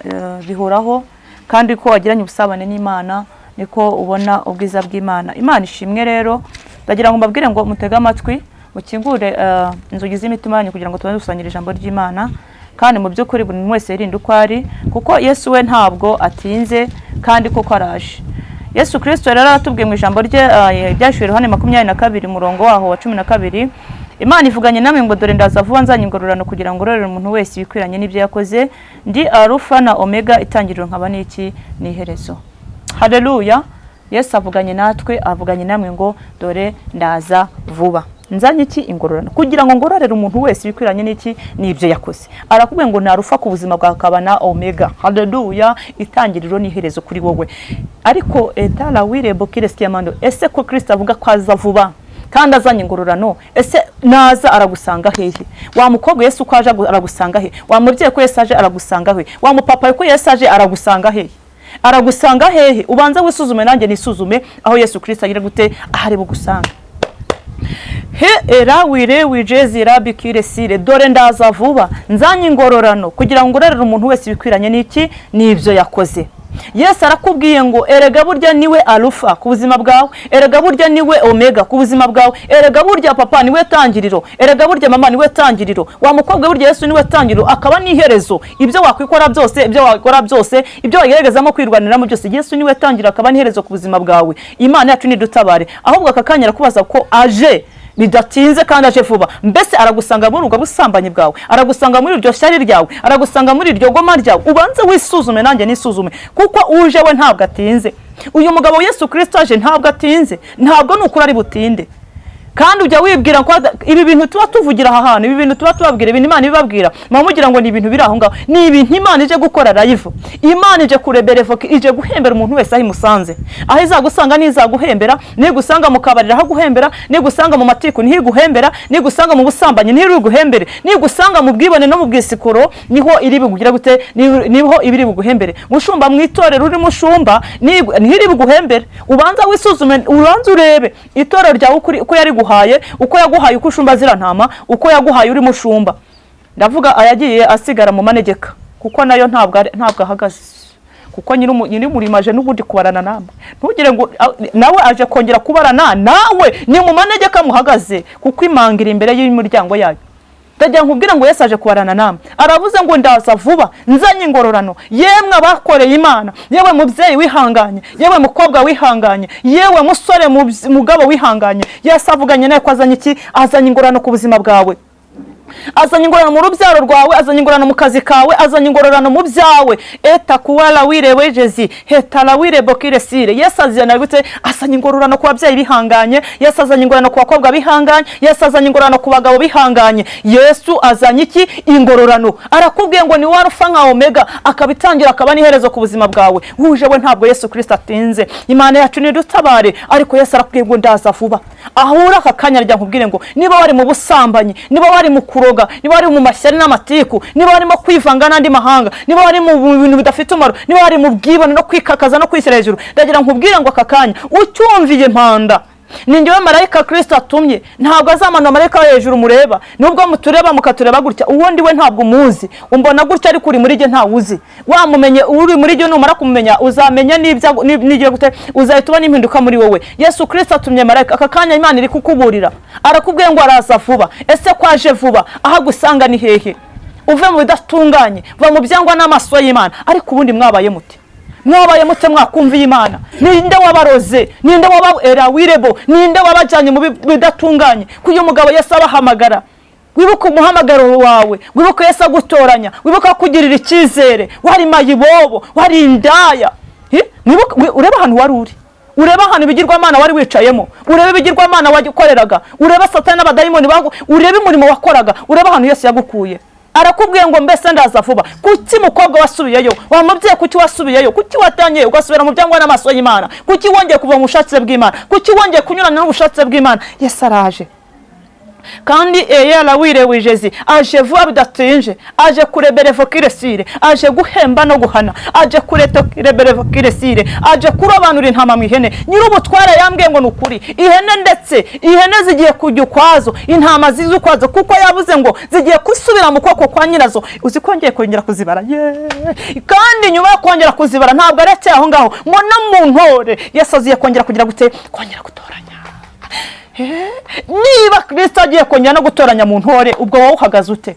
[SPEAKER 1] bihoraho, kandi ko wagiranye ubusabane n'Imana niko ubona ubwiza bw'Imana. Imana ishimwe. Rero ndagira ngo mbabwire ngo mutege amatwi, mukingure inzugi z'imitima yanyu, kugira ngo tubone gusangira ijambo ry'Imana. Kandi mu by'ukuri buri muntu wese yirinde uko ari, kuko Yesu we ntabwo atinze, kandi koko araje. Yesu Kirisito rero aratubwiye mu ijambo rye, Ibyahishuriwe Yohana 22, umurongo waho wa 12: "Imana ivuganye namwe ngo: 'Dore ndaza vuba nzanye ingororano, kugira ngo ngororere umuntu wese ibikwiranye n'ibyo yakoze. Ndi Alufa na Omega, itangiriro nkaba n'iki? N'iherezo.'" Haleluya. Yesu avuganye natwe, avuganye namwe ngo: "Dore ndaza vuba nzanye iki? Ingororano, kugira ngo ngororere umuntu wese ibikwiranye n'iki? N'ibyo yakoze." Arakubwiye ngo ntarufa ku buzima bwawe, akaba na Omega. Haleluya. Itangiriro n'iherezo kuri wowe. Ariko etara wirebo kiresitiyamando, ese ko Kirisito avuga ko aza vuba kandi azanye ingororano, ese naza aragusanga hehe? Wa mukobwa, Yesu ko aje aragusanga he? Wa mubyeyi, ko Yesu aje aragusanga he? Wa mupapa, ko Yesu aje aragusanga hehe? Aragusanga hehe? Ubanza wisuzume, nanjye nisuzume, aho Yesu Kirisito agira gute? Ahari bugusanga he? Era wire wijezi rabikire sire: "Dore ndaza vuba nzanye ingororano, kugira ngo ngororere umuntu wese ibikwiranye n'iki? N'ibyo yakoze." Yesu arakubwiye ngo erega burya niwe alufa ku buzima bwawe, erega burya niwe omega ku buzima bwawe, erega burya papa niwe tangiriro, erega burya mama niwe tangiriro, wa mukobwa burya Yesu niwe tangiriro akaba n'iherezo. Ibyo wakwikora byose, ibyo wakora byose, ibyo wageragezamo kwirwaniramo byose, Yesu niwe tangiriro akaba n'iherezo ku buzima bwawe. Imana yacu nidutabare. Ahubwo aka kanya arakubaza ko aje bidatinze kandi aje vuba. Mbese aragusanga muri ubwo busambanyi bwawe, aragusanga muri iryo shyari ryawe, aragusanga muri iryo goma ryawe. Ubanze wisuzume nanjye nisuzume, kuko uje we ntabwo atinze. Uyu mugabo Yesu Kristo aje ntabwo atinze, ntabwo ni ukuri ari butinde. Kandi ujya wibwira ko ibi bintu tuba tuvugira aha hantu, ibi bintu tuba tubabwira, ibintu Imana ibibabwira, muba mugira ngo ni ibintu biri aho ngaho. Ni ibintu Imana ije gukora live, Imana ije kureberevoka, ije guhembera umuntu wese aho imusanze. Aho izagusanga ntizaguhembera, nigusanga mu kabari irahaguhembera, nigusanga mu matiku ntiguhembera, nigusanga mu busambanyi ntiriguhembere, nigusanga mu bwibone no mu bwisikoro niho iri bugire gute, niho ibiri buguhembere. Mushumba mu itorero uri mushumba ntiri buguhembere. Ubanza wisuzume, ubanza urebe itorero ryawe uko yari guhaye, uko yaguhaye, uko ushumba zira ntama, uko yaguhaye uri mushumba. Ndavuga ayagiye asigara mu manegeka, kuko nayo ntabwo ahagaze, kuko nyir'umurimo aje n'ubundi kubarana namwe. Ntugire ngo nawe aje kongera kubarana nawe, ni mu manegeka muhagaze, kuko imanga iri imbere y'imiryango yayo. Ndagira nkubwire ngo Yesu aje kubarana namwe. Aravuze ngo ndaza vuba nzanye ingororano. Yemwe abakoreye Imana, yewe mubyeyi wihanganye, yewe mukobwa wihanganye, yewe musore mugabo wihanganye, Yesu avuganye nawe ko azanye iki? Azanye ingororano ku buzima bwawe, azanye ingororano mu rubyaro rwawe, azanye ingororano mu kazi kawe, azanye ingororano mu byawe. Eta kuwala wirewe jezi hetala wirebo kiresire. Yesu azanye gute? Azanye ingororano ku babyeyi bihanganye, Yesu azanye ingororano ku bakobwa bihanganye, Yesu azanye ingororano ku bagabo bihanganye. Yesu azanye iki? Ingororano. Arakubwiye ngo ni we arufa nka omega, akaba itangira akaba n'iherezo ku buzima bwawe. Wuje we ntabwo Yesu Kristo atinze. Imana yacu nidutabare. Ariko Yesu arakubwiye ngo ndaza vuba. Aho uri aka kanya rya nkubwire ngo niba wari mu busambanyi, niba wari mu kuroga, niba wari mu mashyari n'amatiku, niba warimo kwivanga n'andi mahanga, niba wari mu bintu bidafite umumaro, niba wari mu bwibone no kwikakaza no kwishyira hejuru, ndagira nkubwire ngo aka kanya ucyumviye impanda, ni njyewe marayika Kristo atumye. Ntabwo azamanura marayika hejuru mureba, nubwo mutureba mukatureba gutya, uwo ndi we ntabwo umuzi. Umbona gutya ariko uri muri jye ntawuzi. Wamumenye uri muri jye, numara kumumenya uzamenya n'ibyo n'igiye gute, uzahita ubona impinduka muri wowe. Yesu Kristo atumye marayika aka kanya. Imana iri kukuburira, arakubwiye ngo araza vuba. Ese ko aje vuba, aho agusanga ni hehe? Uve mu bidatunganye, va mu byangwa n'amaso y'Imana. Ariko ubundi mwabaye mute? Mwabaye mute mwakumviye Imana? Ninde wabaroze? Ninde waba era wirebo? Ninde wabajyanye mu bidatunganye? Ko uyu mugabo Yesu abahamagara, wibuke umuhamagaro wawe, wibuke Yesu agutoranya, wibuke akugirira icyizere. Wari mayibobo, wari indaya. Urebe ahantu wari uri, urebe ahantu ibigirwamana wari wicayemo, urebe ibigirwamana wakoreraga, urebe Satani n'abadayimoni, urebe umurimo wakoraga, urebe ahantu Yesu yagukuye. Arakubwiye ngo mbese ndaza vuba. Kuki mukobwa wasubiyeyo? Wa mubyeyi, kuki wasubiyeyo? Kuki watangiye ugasubira mu byangwa n'amaso y'Imana? Kuki wongeye kuva mu bushake bw'Imana? Kuki wongeye kunyurana n'ubushake bw'Imana? Yesu araje kandi eyera wirewijezi aje vuba bidatinje, aje kureberevokire, aje guhemba no guhana, aje kuretokireberevokire, aje kurobanura intama mu ihene. Nyir'ubutware yambwiye ngo ni ukuri, ihene ndetse ihene zigiye kujya ukwazo, intama zize ukwazo, kuko yavuze ngo zigiye gusubira mu kuboko kwa nyirazo. Uzi ko ngiye kongera kuzibara? Yeee! Kandi nyuma yo kongera kuzibara ntabwo arekeye aho ngaho, ngo no mu ntore Yesu aziye kongera kugira gute? Kongera gutoranya. Niba Kristo agiye kongera no gutoranya mu ntore, ubwo wowe uhagaze ute?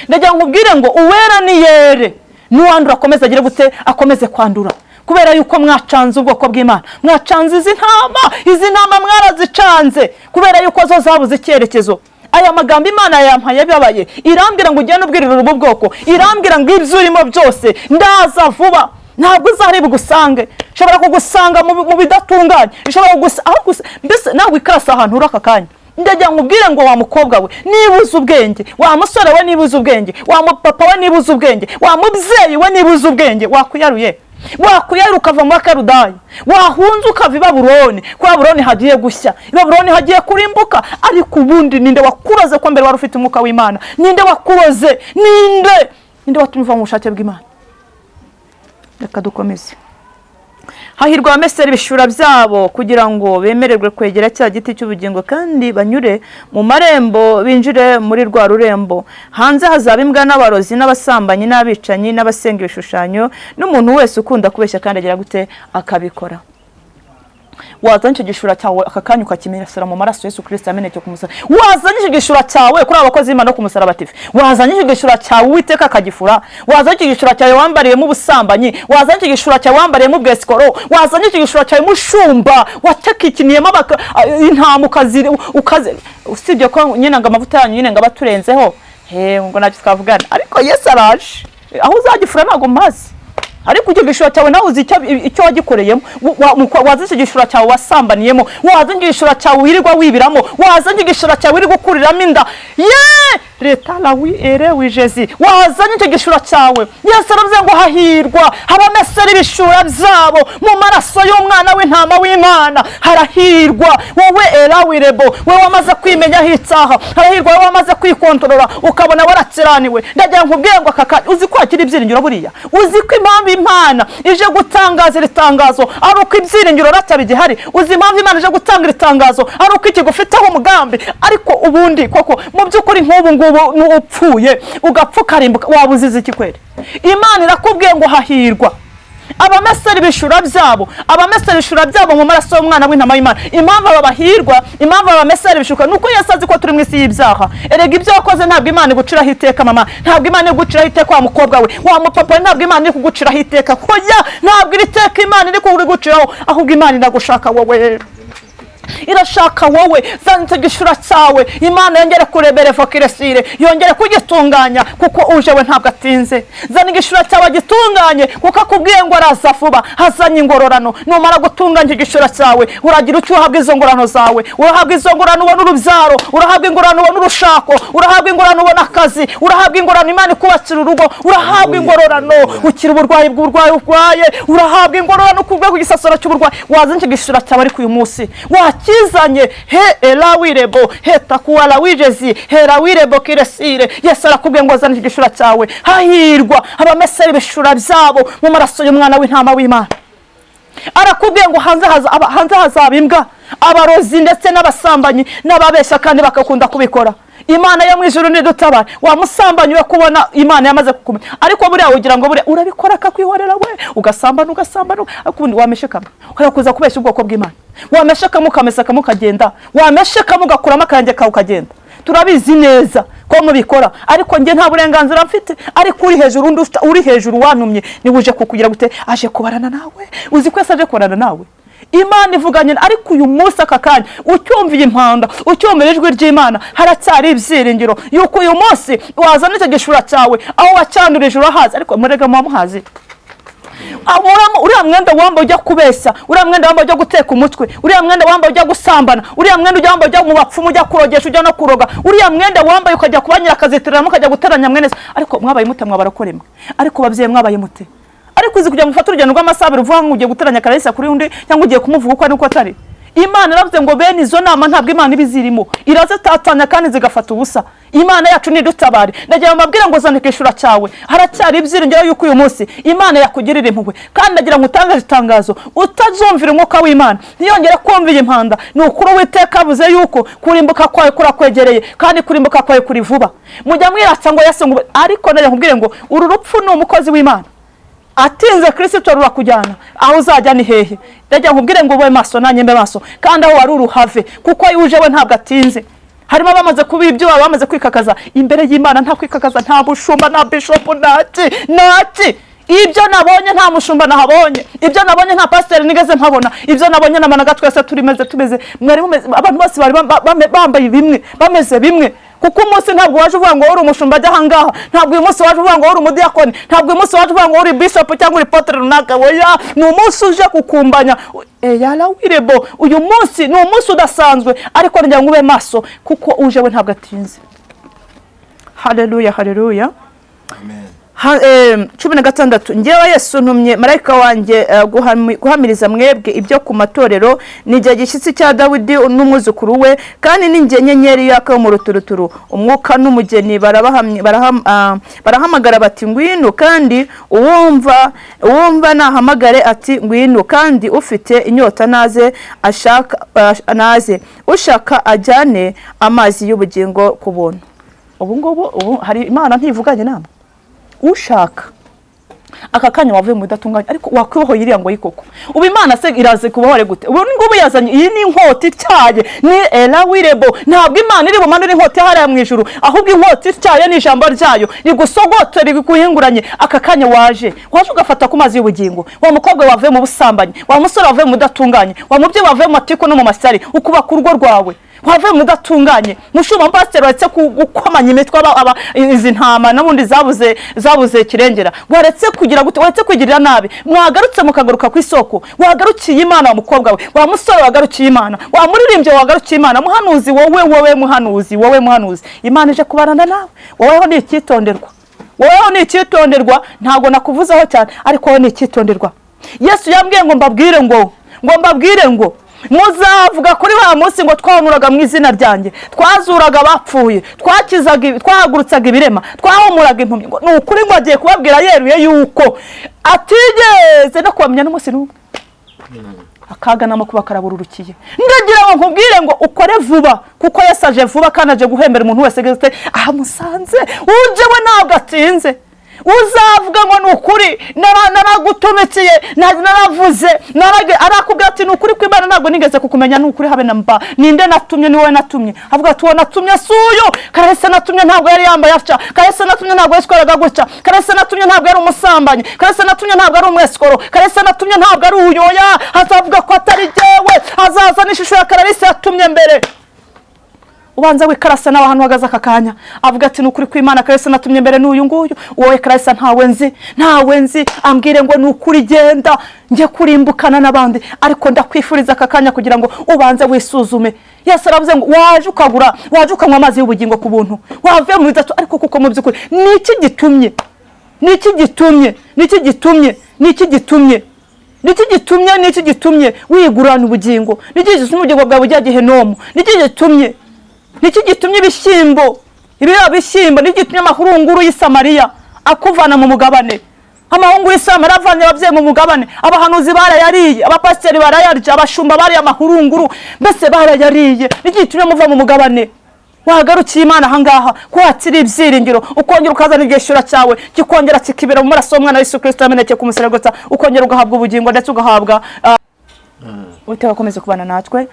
[SPEAKER 1] Ndagira ngo nkubwire ngo uwera ni yere, n'uwandura akomeze agire gute? Akomeze kwandura, kubera yuko mwacanze ubwoko bw'Imana, mwacanze izi ntama. Izi ntama mwarazicanze kubera yuko zo zabuze icyerekezo. Aya magambo Imana yampaye bibabaye, irambwira ngo ugende ubwirire ubu bwoko, irambwira ngo ibyo urimo byose ndaza vuba, ntabwo uzari bugusange. Ishobora kugusanga mu bidatunganye, ishobora kugusa aho gusa. Mbese nawe ikarasa ahantu uri aka kanya. Ndagira ngo ubwire ngo wa mukobwa we niba uzi ubwenge, wa musore we niba uzi ubwenge, wa mupapa we niba uzi ubwenge, wa mubyeyi we niba uzi ubwenge, wakwiyaruye, wakwiyaruye ukava mu Bakaludaya, wahunze ukava i Babuloni, ko Babuloni hagiye gushya, i Babuloni hagiye kurimbuka. Ariko ubundi ninde wakuroze ko mbere wari ufite umwuka w'Imana? Ninde wakuroze? Ninde watumye uva mu bushake bw'Imana? Reka dukomeze. Hahirwa abamesera ibishura byabo kugira ngo bemererwe kwegera cya giti cy'ubugingo, kandi banyure mu marembo binjire muri rwa rurembo. Hanze hazaba imbwa n'abarozi n'abasambanyi n'abicanyi n'abasenga ibishushanyo n'umuntu wese ukunda kubeshya kandi agira gute akabikora. Wazanye icyo gishura cyawe aka kanya ukakimesera mu maraso Yesu Kristo yameneke ku musaraba. Wazanye icyo gishura cyawe kuri abakozi b'Imana ku musaraba TV. Wazanye icyo gishura cyawe Uwiteka akagifura. Wazanye icyo gishura cyawe wambariyemo ubusambanyi. Wazanye icyo gishura cyawe wambariyemo ubwesikoro. Wazanye icyo gishura cyawe mushumba watekikiniyemo intama ukazi usibye ko nyine ngo amavuta yanyu nyine ngo abaturenzeho, he ngo nacyo twavugana, ariko Yesu araje aho uzagifura ntabwo mpazi. Ariko icyo gishura cyawe nawe uzi icyo wagikoreyemo. Wazi icyo gishura cyawe wasambaniyemo, wazi icyo gishura cyawe wirirwa wibiramo, wazi icyo gishura cyawe wirirwa ukuriramo inda ye leta lawi ere wijezi, wazanye icyo gishura cyawe. Yesu aravuze ngo hahirwa abamesera ibishura byabo mu maraso y'umwana w'intama w'Imana. Harahirwa wowe erawirebo, wowe wamaze kwimenyaho icyaha. Harahirwa wowe wamaze kwikontorora ukabona warakiraniwe. Ndagira nkubwire ngo aka uzi ko hakiri ibyiringiro buriya, uzi ko impamvu Imana ije gutangaza iri tangazo ari uko ibyiringiro ratabigihari. Uzi impamvu Imana ije gutanga iri tangazo ari uko ikigufiteho umugambi. Ariko ubundi koko mu by'ukuri nk'ubu ngubu upfuye ugapfa ukarimbuka waba uzize iki kweri? Imana irakubwiye ngo hahirwa abamesera ibishura byabo, abamesera ibishura byabo mu maraso y'umwana w'intama w'Imana. Impamvu aba bahirwa, impamvu abamesera ibishuka, nuko Yesu azi ko turi mu isi y'ibyaha. Erega ibyo wakoze ntabwo Imana iguciraho iteka mama, ntabwo Imana iguciraho iteka wa mukobwa we, wa mupapa, ntabwo Imana iri kuguciraho iteka. Hoya, ntabwo iri teka Imana iri kuguciraho, ahubwo Imana iragushaka wowe, irashaka wowe. Zana icyo gishura cyawe, Imana yongere kurebera vokiresire, yongere kugitunganya, kuko uje we ntabwo atinze. Zana igishura cyawe gitunganye, kuko akubwiye ngo araza vuba hazanye ingororano. Numara gutunganya igishura cyawe uragira icyo uhabwa izo ngororano zawe. Urahabwa izo ngororano ubona urubyaro, urahabwa ingororano ubona urushako, urahabwa ingororano ubona akazi, urahabwa ingororano Imana ikubakira urugo, urahabwa ingororano ukira uburwayi bw'uburwayi urwaye, urahabwa ingororano ku gisasoro cy'uburwayi. Wazanye icyo gishura cyawe ariko uyu munsi wakizanye he elawirebo hetakuwala wijezi herawirebo kiresire. Yesu arakubwiye ngo azane igishura cyawe. Hahirwa abamesera ibishura byabo mu maraso y'umwana w'intama w'Imana. Arakubwiye ngo hanze hazaba imbwa, abarozi ndetse n'abasambanyi n'ababeshya kandi bakakunda kubikora. Imana yo mu ijuru nidutabara. Wa musambanyi we kubona Imana yamaze kukumenya, ariko buriya ugira ngo buriya urabikora akakwihorera we, ugasambana ugasambana, ariko wameshekamo ukaza kubeshya ubwoko bw'Imana. Wameshekamo ukamesakamo ukagenda, wameshekamo ugakuramo akayange kawe ukagenda. Turabizi neza ko mubikora, ariko njye nta burenganzira mfite. Ariko uri hejuru, undi uri hejuru wantumye niwe uje kukugira gute, aje kubarana nawe. Uzi ko aje kubarana nawe, Imana ivuganye. Ariko uyu munsi aka kanya ucyumviye impanda, ucyumvira ijwi ry'Imana, haracyari ibyiringiro yuko uyu munsi wazana icyo gishura cyawe aho wacyandurije urahazi. Ariko murega muhazi uriya mwenda wambaye ujya kubeshya, uriya mwenda wambaye ujya guteka umutwe, uriya mwenda wambaye ujya gusambana, uriya mwenda wambaye ujya mu bapfumu ujya kurogesha ujya no kuroga, uriya mwenda wambaye ukajya kuba nyirakazitiramo ukajya guteranya mwene. Ariko mwabaye mute mwabarakore mwe? Ariko babyeyi mwabaye mute? Ariko uzi kujya mufata urugendo rw'amasaha abiri uvuga ngo ugiye guteranya Karayisa kuri undi, cyangwa ugiye kumuvuga uko ari uko atari. Imana iravuze ngo bene izo nama ntabwo Imana iba izirimo, irazitatanya kandi zigafata ubusa. Imana yacu nidutabare. Ndagira ngo mbabwire ngo zana igishura cyawe, haracyari ibyiringiro yuko uyu munsi Imana yakugirira impuhwe. Kandi ndagira ngo utangaze itangazo, utazumvira umwuka w'Imana ntiyongere kumva iyi mpanda, ni ukuri Uwiteka avuze yuko kurimbuka kwawe kurakwegereye, kandi kurimbuka kwawe kuri vuba. Mujya mwiratsa ngo Yesu ngo, ariko ndagira nkubwire ngo uru rupfu ni umukozi w'Imana atinze Kristo rurakujyana aho uzajya ni hehe? Ndagira nkubwire ngo ube maso nanjye mbe maso, kandi aho wari uruhave, kuko uje we ntabwo atinze. Harimo abamaze kuba ibyo bamaze kwikakaza imbere y'Imana, nta kwikakaza, nta bushumba, nta bishop, ntaki ntaki. Ibyo nabonye nta mushumba nahabonye, ibyo nabonye nta pasiteri nigeze mpabona, ibyo nabonye namanaga twese turimeze tumeze, mwari mumeze, abantu bose bari bambaye bimwe, bameze bimwe. Kuko umunsi ntabwo waje uvuga ngo uri umushumba ajya ahangaha, ntabwo uyu munsi waje uvuga ngo uri umudiyakoni, ntabwo uyu munsi waje uvuga ngo uri bishop cyangwa uri potere runaka. Oya, ni umunsi uje kukumbanya yarawirebo. Uyu munsi ni umunsi udasanzwe, ariko ngira ngo ube maso kuko uje we ntabwo atinze. Haleluya, haleluya,
[SPEAKER 2] amen.
[SPEAKER 1] 16, ngewe Yesu ntumye marayika wanjye guhamiriza mwebwe ibyo ku matorero, ni igihe gishyitsi cya Dawidi n'umwuzukuru we, kandi ni njye nyenyeri yaka yo mu ruturuturu. Umwuka n'umugeni barahamagara bati ngwino, kandi uwumva nahamagare ati ngwino, kandi ufite inyota naze, ashaka naze, ushaka ajyane amazi y'ubugingo ku buntu. Ubu ngubu ubu hari Imana ntivuganye namwe. Ushaka aka kanya wavuye mu bidatunganye, ariko wakwibohoye iriya ngo yikoko. Ubu Imana se iraze kubohore gute? Ubu ngubu yazanye iyi ni inkota ityaye, ni era wirebo. Ntabwo Imana iri bumanure inkota hariya mu ijuru, ahubwo inkota ityaye ni ijambo ryayo rigusogote, riguhinguranye. Aka kanya waje ugafata ku mazi y'ubugingo. Wa mukobwa wavuye mu busambanyi, wa musore wavuye mu budatunganye, wa mubyeyi wavuye mu matiku no mu mashyari, ukubaka urugo rwawe, wavuye mu budatunganye, mushumba pasiteri waretse gukomanya imitwe izi ntama n'ubundi zabuze kirengera, waretse kugira gute, waretse kwigirira nabi, mwagarutse mukagaruka ku isoko, wagarukiye Imana. Wa mukobwa we, wa musore wagarukiye Imana, wa muririmbyi wagarukiye Imana, muhanuzi wowe muhanuzi, wowe muhanuzi, Imana ije kubarana nawe. Woweho ni icyitonderwa, woweho ni icyitonderwa, ntabwo nakuvuzeho cyane, ariko wowe ni icyitonderwa. Yesu yambwiye ngo mbabwire ngo mbabwire ngo muzavuga kuri wa munsi ngo twahanuraga mu izina ryanjye, twazuraga abapfuye, twakizaga, twahagurutsaga ibirema, twahumuraga impumyi. Ni ukuri ngo agiye kubabwira yeruye yuko atigeze no kubamenya n'umunsi n'umwe. Akaga n'amakuba karabururukiye. Ndagira ngo nkubwire ngo ukore vuba, kuko Yesu aje vuba kandi aje guhembera umuntu wese ageze ahamusanze. Uje we ntabwo atinze. Uzavuga ngo ni ukuri naragutumikiye, naravuze, arakubwira ati ni ukuri kw'Imana ntabwo nigeze kukumenya, ni ukuri habe na mba. Ninde natumye? Ni wowe natumye. Avuga ati uwo natumye si uyu. Karese natumye ntabwo yari yambaye atya, Karese natumye ntabwo yitwaraga gutya, Karese natumye ntabwo yari umusambanyi, Karese natumye ntabwo ari umwesikoro, Karese natumye ntabwo ari uyoya. Azavuga ko atari jyewe, azaza n'ishusho ya Kararisi yatumye mbere. Ubanza wikarasa nawe ahantu uhagaze aka kanya, avuga ati ni ukuri kw'Imana Karisa natumye mbere n'uyu nguyu. Wowe Karisa ntawe nzi, ntawe nzi, ambwire ngo ni ukuri genda njye kurimbukana n'abandi. Ariko ndakwifuriza aka kanya kugira ngo ubanze wisuzume. Yesu aravuze ngo waje ukagura, waje ukanywa amazi y'ubugingo ku buntu, wavuye mu bitatu. Ariko kuko mu by'ukuri ni iki gitumye, ni iki gitumye, ni iki gitumye, ni iki gitumye, ni iki gitumye, ni iki gitumye wigurana ubugingo? Ni iki gitumye ubugingo bwawe bujya gehenomu? Ni iki gitumye, niki gitumye ibishyimbo, ibiriya bishyimbo, niki gitumye amahurunguru y'i Samariya akuvana mu mugabane? Amahunguru y'i Samariya avanye ababyeyi mu mugabane, abahanuzi barayariye, abapasiteri barayarya, abashumba bariye amahurunguru, mbese barayariye. Niki gitumye muva mu mugabane? Wagarukiye Imana ahangaha ko hakiri ibyiringiro, ukongera ukazana igishyura cyawe kikongera kikibera mu maraso y'umwana Yesu Kristo yameneke ku musaraba, ukongera ugahabwa ubugingo ndetse ugahabwa. Uwiteka akomeze kubana natwe.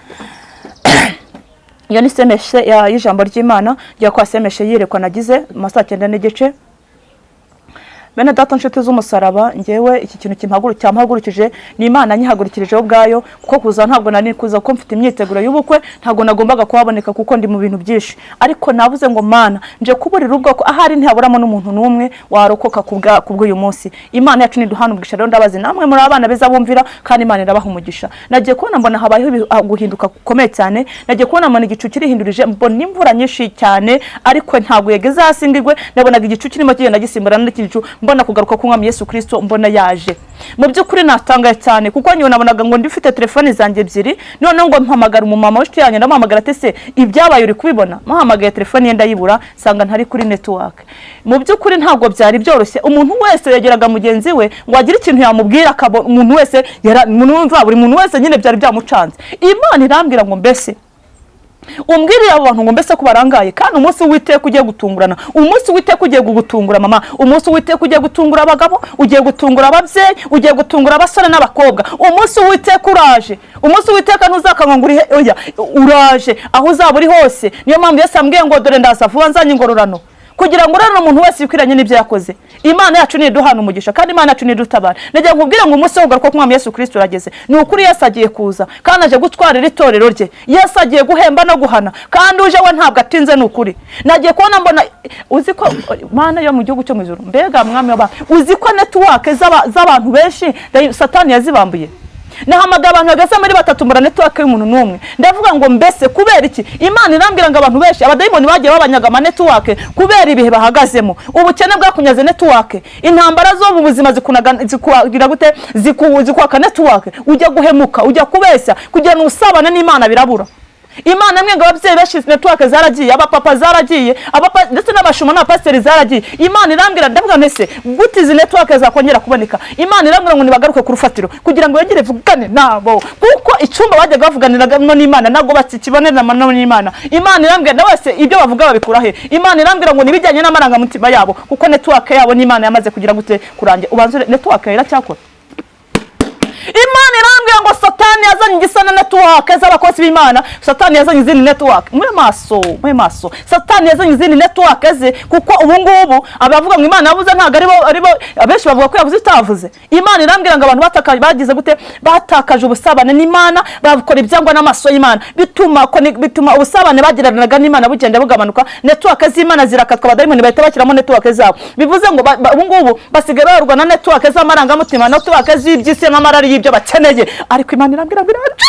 [SPEAKER 1] Iyo ni semeshe y'ijambo ry'Imana, njya kwa semeshe yirekwa nagize mu saa 9:15. Bene data nshuti z'umusaraba, ngewe iki kintu cyampagurukije ni Imana nyihagurukirijeho ubwayo, kuko kuza ntabwo nari kuza kuko mfite imyiteguro y'ubukwe, ntabwo nagombaga kuhaboneka kuko ndi mu bintu byinshi. Ariko navuze ngo Mana nje kuburira ubwoko, ahari ntihaburamo n'umuntu n'umwe warokoka kubw'uyu munsi. Imana yacu niduhana umugisha. Rero ndabazi namwe muri abana beza bumvira, kandi Imana irabaha umugisha. Nagiye kubona mbona habayeho guhinduka gukomeye cyane, nagiye kubona mbona igicu kirihindurije, mbona imvura nyinshi cyane, ariko ntabwo yageze hasi ngigwe. Nabonaga igicu kirimo kigenda gisimburana n'igicu, mbona kugaruka k'umwami Yesu Kristo, mbona yaje. Mu by'ukuri natangaye cyane, kuko nyewe nabonaga ngo ndifite telefone zanjye ebyiri, noneho ngo mpamagara umumama w'inshuti yanjye, ndamuhamagara ati se ibyabaye uri kubibona? Muhamagaye telefone ye ndayibura, nsanga ntari kuri network. Mu by'ukuri ntabwo byari byoroshye, umuntu wese yegeraga mugenzi we ngo agire ikintu yamubwira, akabona umuntu wese buri muntu wese nyine byari byamucanze. Imana irambwira ngo mbese umbwirire abo bantu ngo mbese ko barangaye, kandi umunsi w'Uwiteka ugiye gutungurana, umunsi w'Uwiteka ugiye gutungura mama, umunsi w'Uwiteka ugiye gutungura abagabo, ugiye gutungura ababyeyi, ugiye gutungura abasore n'abakobwa. Umunsi w'Uwiteka uraje, umunsi w'Uwiteka ntuzakanywa ngo urihe, oya, uraje aho uzaba uri hose. Niyo mpamvu Yesu ambwiye ngo dore ndaza vuba nzanye ingororano, kugira ngo urane umuntu wese yikwiranye n'ibyo yakoze. Imana yacu niduhana umugisha, kandi Imana yacu nidutabara. Nagira ngo nkubwire ngo umunsi wo kugaruka k'umwami Yesu Kristo urageze. Ni ukuri Yesu agiye kuza, kandi aje gutwarira itorero rye. Yesu agiye guhemba no guhana, kandi uje we ntabwo atinze, ni ukuri. Nagiye kubona mbona, uzi ko Mana yo mu gihugu cyo mu ijuru, mbega mwami w'abantu, uzi ko network z'abantu benshi Satani yazibambuye. Nahamagaye abantu bageze muri batatu, mbura network y'umuntu n'umwe. Ndavuga ngo mbese kubera iki? Imana irambwira ngo abantu benshi abadayimoni bagiye babanyaga ama network kubera ibihe bahagazemo. Ubukene bwakunyaze network, intambara zo mu buzima zikunaga, zikugira gute, zikwaka network, ujya guhemuka, ujya kubeshya, kugira ngo usabane n'Imana birabura. Imana mwe ngo ababyeyi benshi network zaragiye, abapapa zaragiye, ndetse n'abashumba n'abapasiteri zaragiye. Imana irambwira, ndavuga nti ese gute izi network zakongera kuboneka? Imana irambwira ngo nibagaruke ku rufatiro kugira ngo yongere vugane nabo, kuko icyumba bajyaga bavuganiramo n'Imana ntabwo bakikiboneramo n'Imana. Imana irambwira na wese ibyo bavuga babikura he? Imana irambwira ngo nibijyanye n'amarangamutima yabo, kuko network yabo n'Imana yamaze kugira gute? Kurangira. Ubanza network iracyakora. Imana irambwira ngo Satani yazanye igisa na network z'abakozi b'Imana. Satani yazanye izindi network. Mube maso, mube maso. Satani yazanye izindi network ze, kuko ubu ngubu abavuga ngo Imana yavuze ntabwo aribo, aribo abenshi bavuga ko yavuze itavuze. Imana irambwira ngo abantu batakaje, bagize gute? Batakaje ubusabane n'Imana, bakora ibyangwa n'amaso y'Imana, bituma ubusabane bagiranaga n'Imana bugenda bugabanuka. Network z'Imana zirakatwa, abadayimoni bahita bashyiramo network zabo. Bivuze ngo ubu ngubu basigaye barwa na network z'amarangamutima, network z'iby'isi n'amarari y'ibyo bakeneye. Ariko Imana irambwira ngo iraje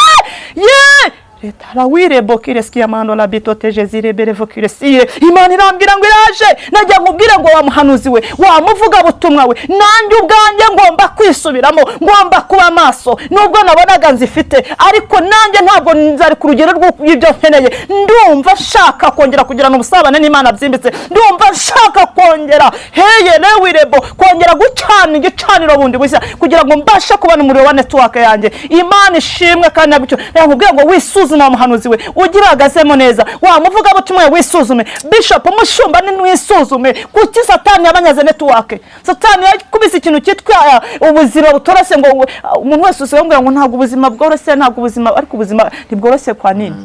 [SPEAKER 1] ye leta rawirebo kiresikiya mando la bitoteje zirebere vokiresire. Imana irambwira ngo iraje. Najya nkubwire ngo wa muhanuzi we, wa muvugabutumwa we, nanjye ubwanjye ngomba kwisubiramo, ngomba kuba maso. Nubwo nabonaga nzifite, ariko nanjye ntabwo nzari ku rugero rw'ibyo nkeneye. Ndumva nshaka kongera kugirana ubusabane n'Imana byimbitse. Ndumva nshaka kongera heye rewirebo kongera gucana igicaniro bundi bushya kugira ngo mbashe kubona umuriro wa network yanjye. Imana ishimwe. Kandi nabyo nakubwira ngo wisuzume, wa muhanuzi we ugihagazemo neza, wa muvugabutumwa we wisuzume, bishop, umushumba ni wisuzume. Kuki Satani yabanyaze network? Satani yakubise ikintu cyitwa ubuzima butoroshye, ngo umuntu wese usigaye ngo ntabwo ubuzima bworoshye, ntabwo ubuzima, ariko ubuzima ntibworoshye. Kwa nini?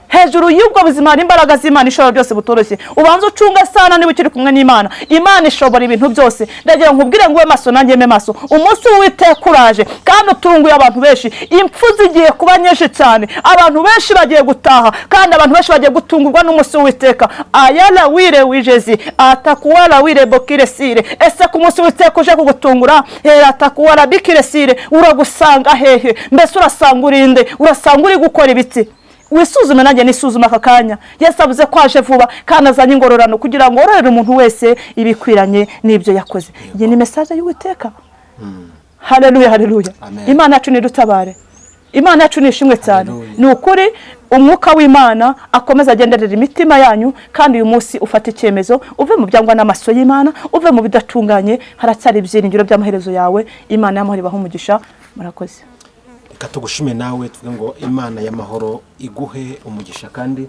[SPEAKER 1] Hejuru y'ubwo buzima hari imbaraga z'Imana ishobora byose butoroshye. Ubanza ucunga sana niba ukiri kumwe n'Imana. Imana ishobora ibintu byose. Ndagira ngo nkubwire ngo ube maso, nanjye mbe maso. Umunsi w'Uwiteka uraje kandi utunguye abantu benshi. Impfu zigiye kuba nyinshi cyane, abantu benshi bagiye gutaha, kandi abantu benshi bagiye gutungurwa n'umunsi w'Uwiteka. Ayala wire wijezi atakuwala wire bokire sire. Ese ku munsi w'Uwiteka uje kugutungura, hera atakuwala bikire sire, uragusanga hehe? Mbese urasanga urinde? Urasanga uri gukora ibiti? Wisuzume, nanjye nisuzume aka kanya. Yesu avuze ko aje vuba kandi azanye ingororano kugira ngo wororere umuntu wese ibikwiranye n'ibyo yakoze. Iyi ni message y'Uwiteka. Haleluya, haleluya.
[SPEAKER 2] Amen.
[SPEAKER 1] Imana yacu nidutabare, Imana yacu ni ishimwe cyane.
[SPEAKER 2] Haleluya.
[SPEAKER 1] Ni ukuri umwuka w'Imana akomeza agenderera imitima yanyu, kandi uyu munsi ufate icyemezo, uve mu byangwa n'amaso y'Imana, uve mu bidatunganye. Haracyari ibyiringiro by'amaherezo yawe. Imana y'amahoro ibahe umugisha. Murakoze.
[SPEAKER 2] Reka tugushime nawe, tuvuge ngo Imana y'amahoro iguhe umugisha, kandi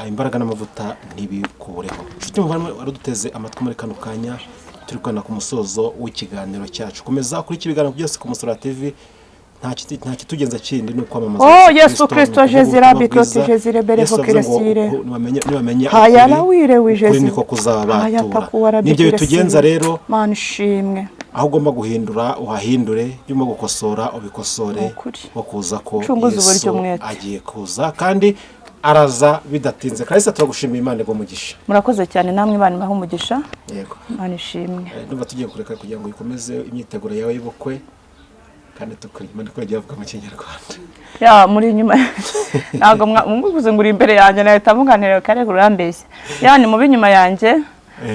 [SPEAKER 2] imbaraga n'amavuta ntibikubureho. Inshuti muvandimwe wari uduteze amatwi muri kano kanya, turi kugana ku musozo w'ikiganiro cyacu. Komeza kuri iki ibiganiro byose ku Musaraba TV. Nta kitugenza kindi ni ukwamamaza.
[SPEAKER 1] Oh, Yesu Kristo,
[SPEAKER 2] ni ukuvuga
[SPEAKER 1] Jésus,
[SPEAKER 2] ubutumwa
[SPEAKER 1] Rabbi,
[SPEAKER 2] bwiza.
[SPEAKER 1] Jésus, rebere
[SPEAKER 2] Yesu avuze ngo
[SPEAKER 1] vokiresire.
[SPEAKER 2] nibamenya
[SPEAKER 1] Hayala
[SPEAKER 2] ukuri,
[SPEAKER 1] wire
[SPEAKER 2] ukuri
[SPEAKER 1] wijezi.
[SPEAKER 2] niko kuzabatura.
[SPEAKER 1] Takuwara
[SPEAKER 2] Nibyo bitugenza rero.
[SPEAKER 1] Mana ishimwe.
[SPEAKER 2] Aho ugomba guhindura uhahindure, ibyo ugomba gukosora ubikosore,
[SPEAKER 1] Ukuri.
[SPEAKER 2] wo kuza ko
[SPEAKER 1] Cunguza
[SPEAKER 2] Yesu
[SPEAKER 1] uburyo umwete.
[SPEAKER 2] agiye kuza kandi araza bidatinze. Kalisa, turagushimiye, Imana iguhe umugisha.
[SPEAKER 1] Murakoze cyane namwe, Imana ibahe umugisha.
[SPEAKER 2] Yego.
[SPEAKER 1] Imana ishimwe.
[SPEAKER 2] Ndumva tugiye kureka kugira ngo ikomeze imyiteguro yawe y'ubukwe, kandi tukuri inyuma, niko yagiye avuga mu Kinyarwanda.
[SPEAKER 1] Ya, muri inyuma ntabwo muvuze ngo uri imbere yanjye, nahita mvuganira kare urambeshya. Ya, ni mubi inyuma yanjye,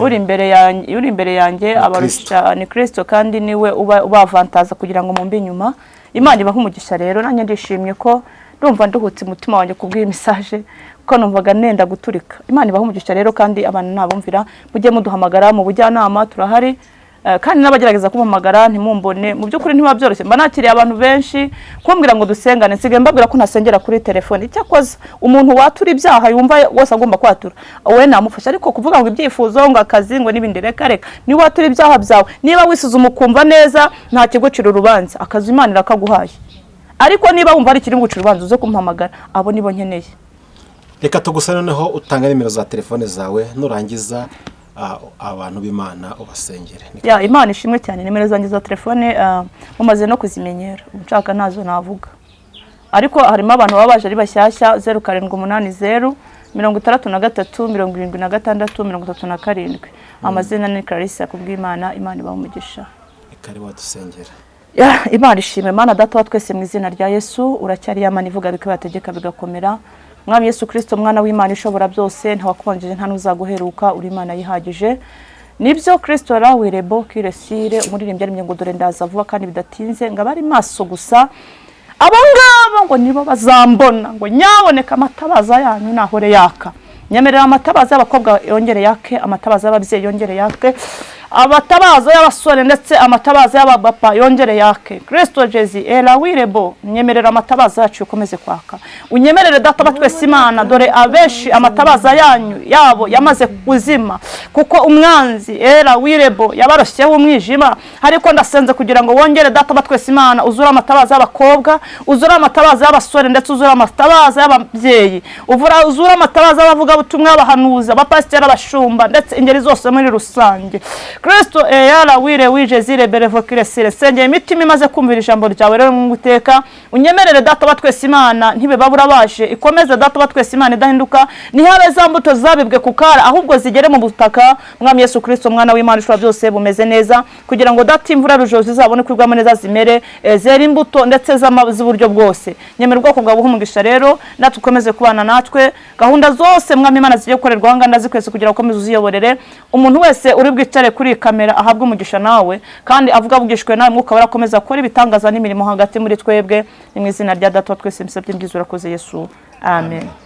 [SPEAKER 1] uri imbere yanjye, uri imbere yanjye abarusha ni Kristo, kandi niwe uba ubavantaza kugira ngo mumbe inyuma. Imana ibahe umugisha rero. Nanjye ndishimye ko ndumva nduhutse umutima wanjye kubw'iyi message, kuko numvaga nenda guturika. Imana ibahe umugisha rero, kandi abantu nabumvira mujye muduhamagara mu bujyanama, turahari. Kandi n'abagerageza kumpamagara ntimumbone, mu by'ukuri ntibiba byoroshye, mba nakiriye abantu benshi kumbwira ngo dusengane. Nsigaye mbabwira ko ntasengera kuri telefone. Icyakoze umuntu watura ibyaha yumva wese agomba kwatura, we namufasha, ariko kuvuga ngo ibyifuzo, ngo akazi, ngo n'ibindi, reka reka. Niba watura ibyaha byawe, niba wisuzuma ukumva neza nta kigucira urubanza, akazi Imana irakaguhaye. Ariko niba wumva ari ikiri gucira urubanza, uze kumpamagara, abo nibo nkeneye.
[SPEAKER 2] Reka tugusa noneho utanga nimero za telefone zawe, nurangiza abantu b'Imana ubasengere.
[SPEAKER 1] Ya, Imana ishimwe cyane. Nimero zanjye za telefone mumaze no kuzimenyera, ubu nshaka ntazo navuga, ariko harimo abantu baba baje ari bashyashya. 0780 63 76 37. Amazina ni Clarisse Kubwimana. Imana ibahe umugisha.
[SPEAKER 2] Reka ari wadusengera.
[SPEAKER 1] Ya, Imana ishimwe. Mana Data wa twese, mu izina rya Yesu, uracyari ya Mana ivuga bikabategeka bigakomera. Mwami Yesu Kristo, mwana w'Imana ishobora byose, ntawakubanjije, nta n'uzaguheruka, uri Imana yihagije. Nibyo, Kristo rawirebo kiresire. Umuririmbyi aririmbye ngo: "Dore ndaza vuba kandi bidatinze," ngo abari maso gusa, abo ngabo ngo nibo bazambona. Ngo nyaboneka amatabaza yanyu nahore yaka. Nyemerera amatabaza y'abakobwa yongere yake, amatabaza y'ababyeyi yongere yake, amatabaza y'abasore ndetse amatabaza y'abapapa yongere yake. Kristo Jezi era wirebo, nyemerera amatabaza yacu ukomeze kwaka. Unyemerere, Data wa twese Imana, dore abenshi amatabaza yanyu yabo yamaze kuzima kuko umwanzi era wirebo yabaroshyeho umwijima. Ariko ndasenze kugira ngo wongere, Data wa twese Imana, uzure amatabaza y'abakobwa, uzure amatabaza y'abasore, ndetse uzure amatabaza y'ababyeyi, uzure amatabaza y'abavugabutumwa, y'abahanuzi, abapasiteri, abashumba, ndetse ingeri zose muri rusange. Kristo eyara wire wije zire berevo kiresire. Sengera imitima imaze kumvira ijambo ryawe rero mu guteka. Unyemerere, Data wa twese Imana, ntibe babura baje, ikomeze, Data wa twese Imana idahinduka. Ntihabe za mbuto zabibwe ku kara, ahubwo zigere mu butaka, Mwami Yesu Kristo, mwana w'Imana ishobora byose, bumeze neza, kugira ngo Data imvura rujo zizabone kwigwamo neza, zimere, zere imbuto ndetse z'uburyo bwose. Nyemera ubwoko bwawe buhe umugisha rero, natwe ukomeze kubana natwe. Gahunda zose, Mwami Imana, zigiye gukorerwa aha ngaha ndazikwese kugira ngo ukomeze uziyoborere. Umuntu wese uri bwicare kuri iyi kamera ahabwe umugisha nawe, kandi avuga avugishwe nawe. Mwuka Wera akomeza gukora ibitangaza n'imirimo hagati muri twebwe. Ni mu izina rya Data wa twese mbisabye mbyize. Urakoze Yesu, amen.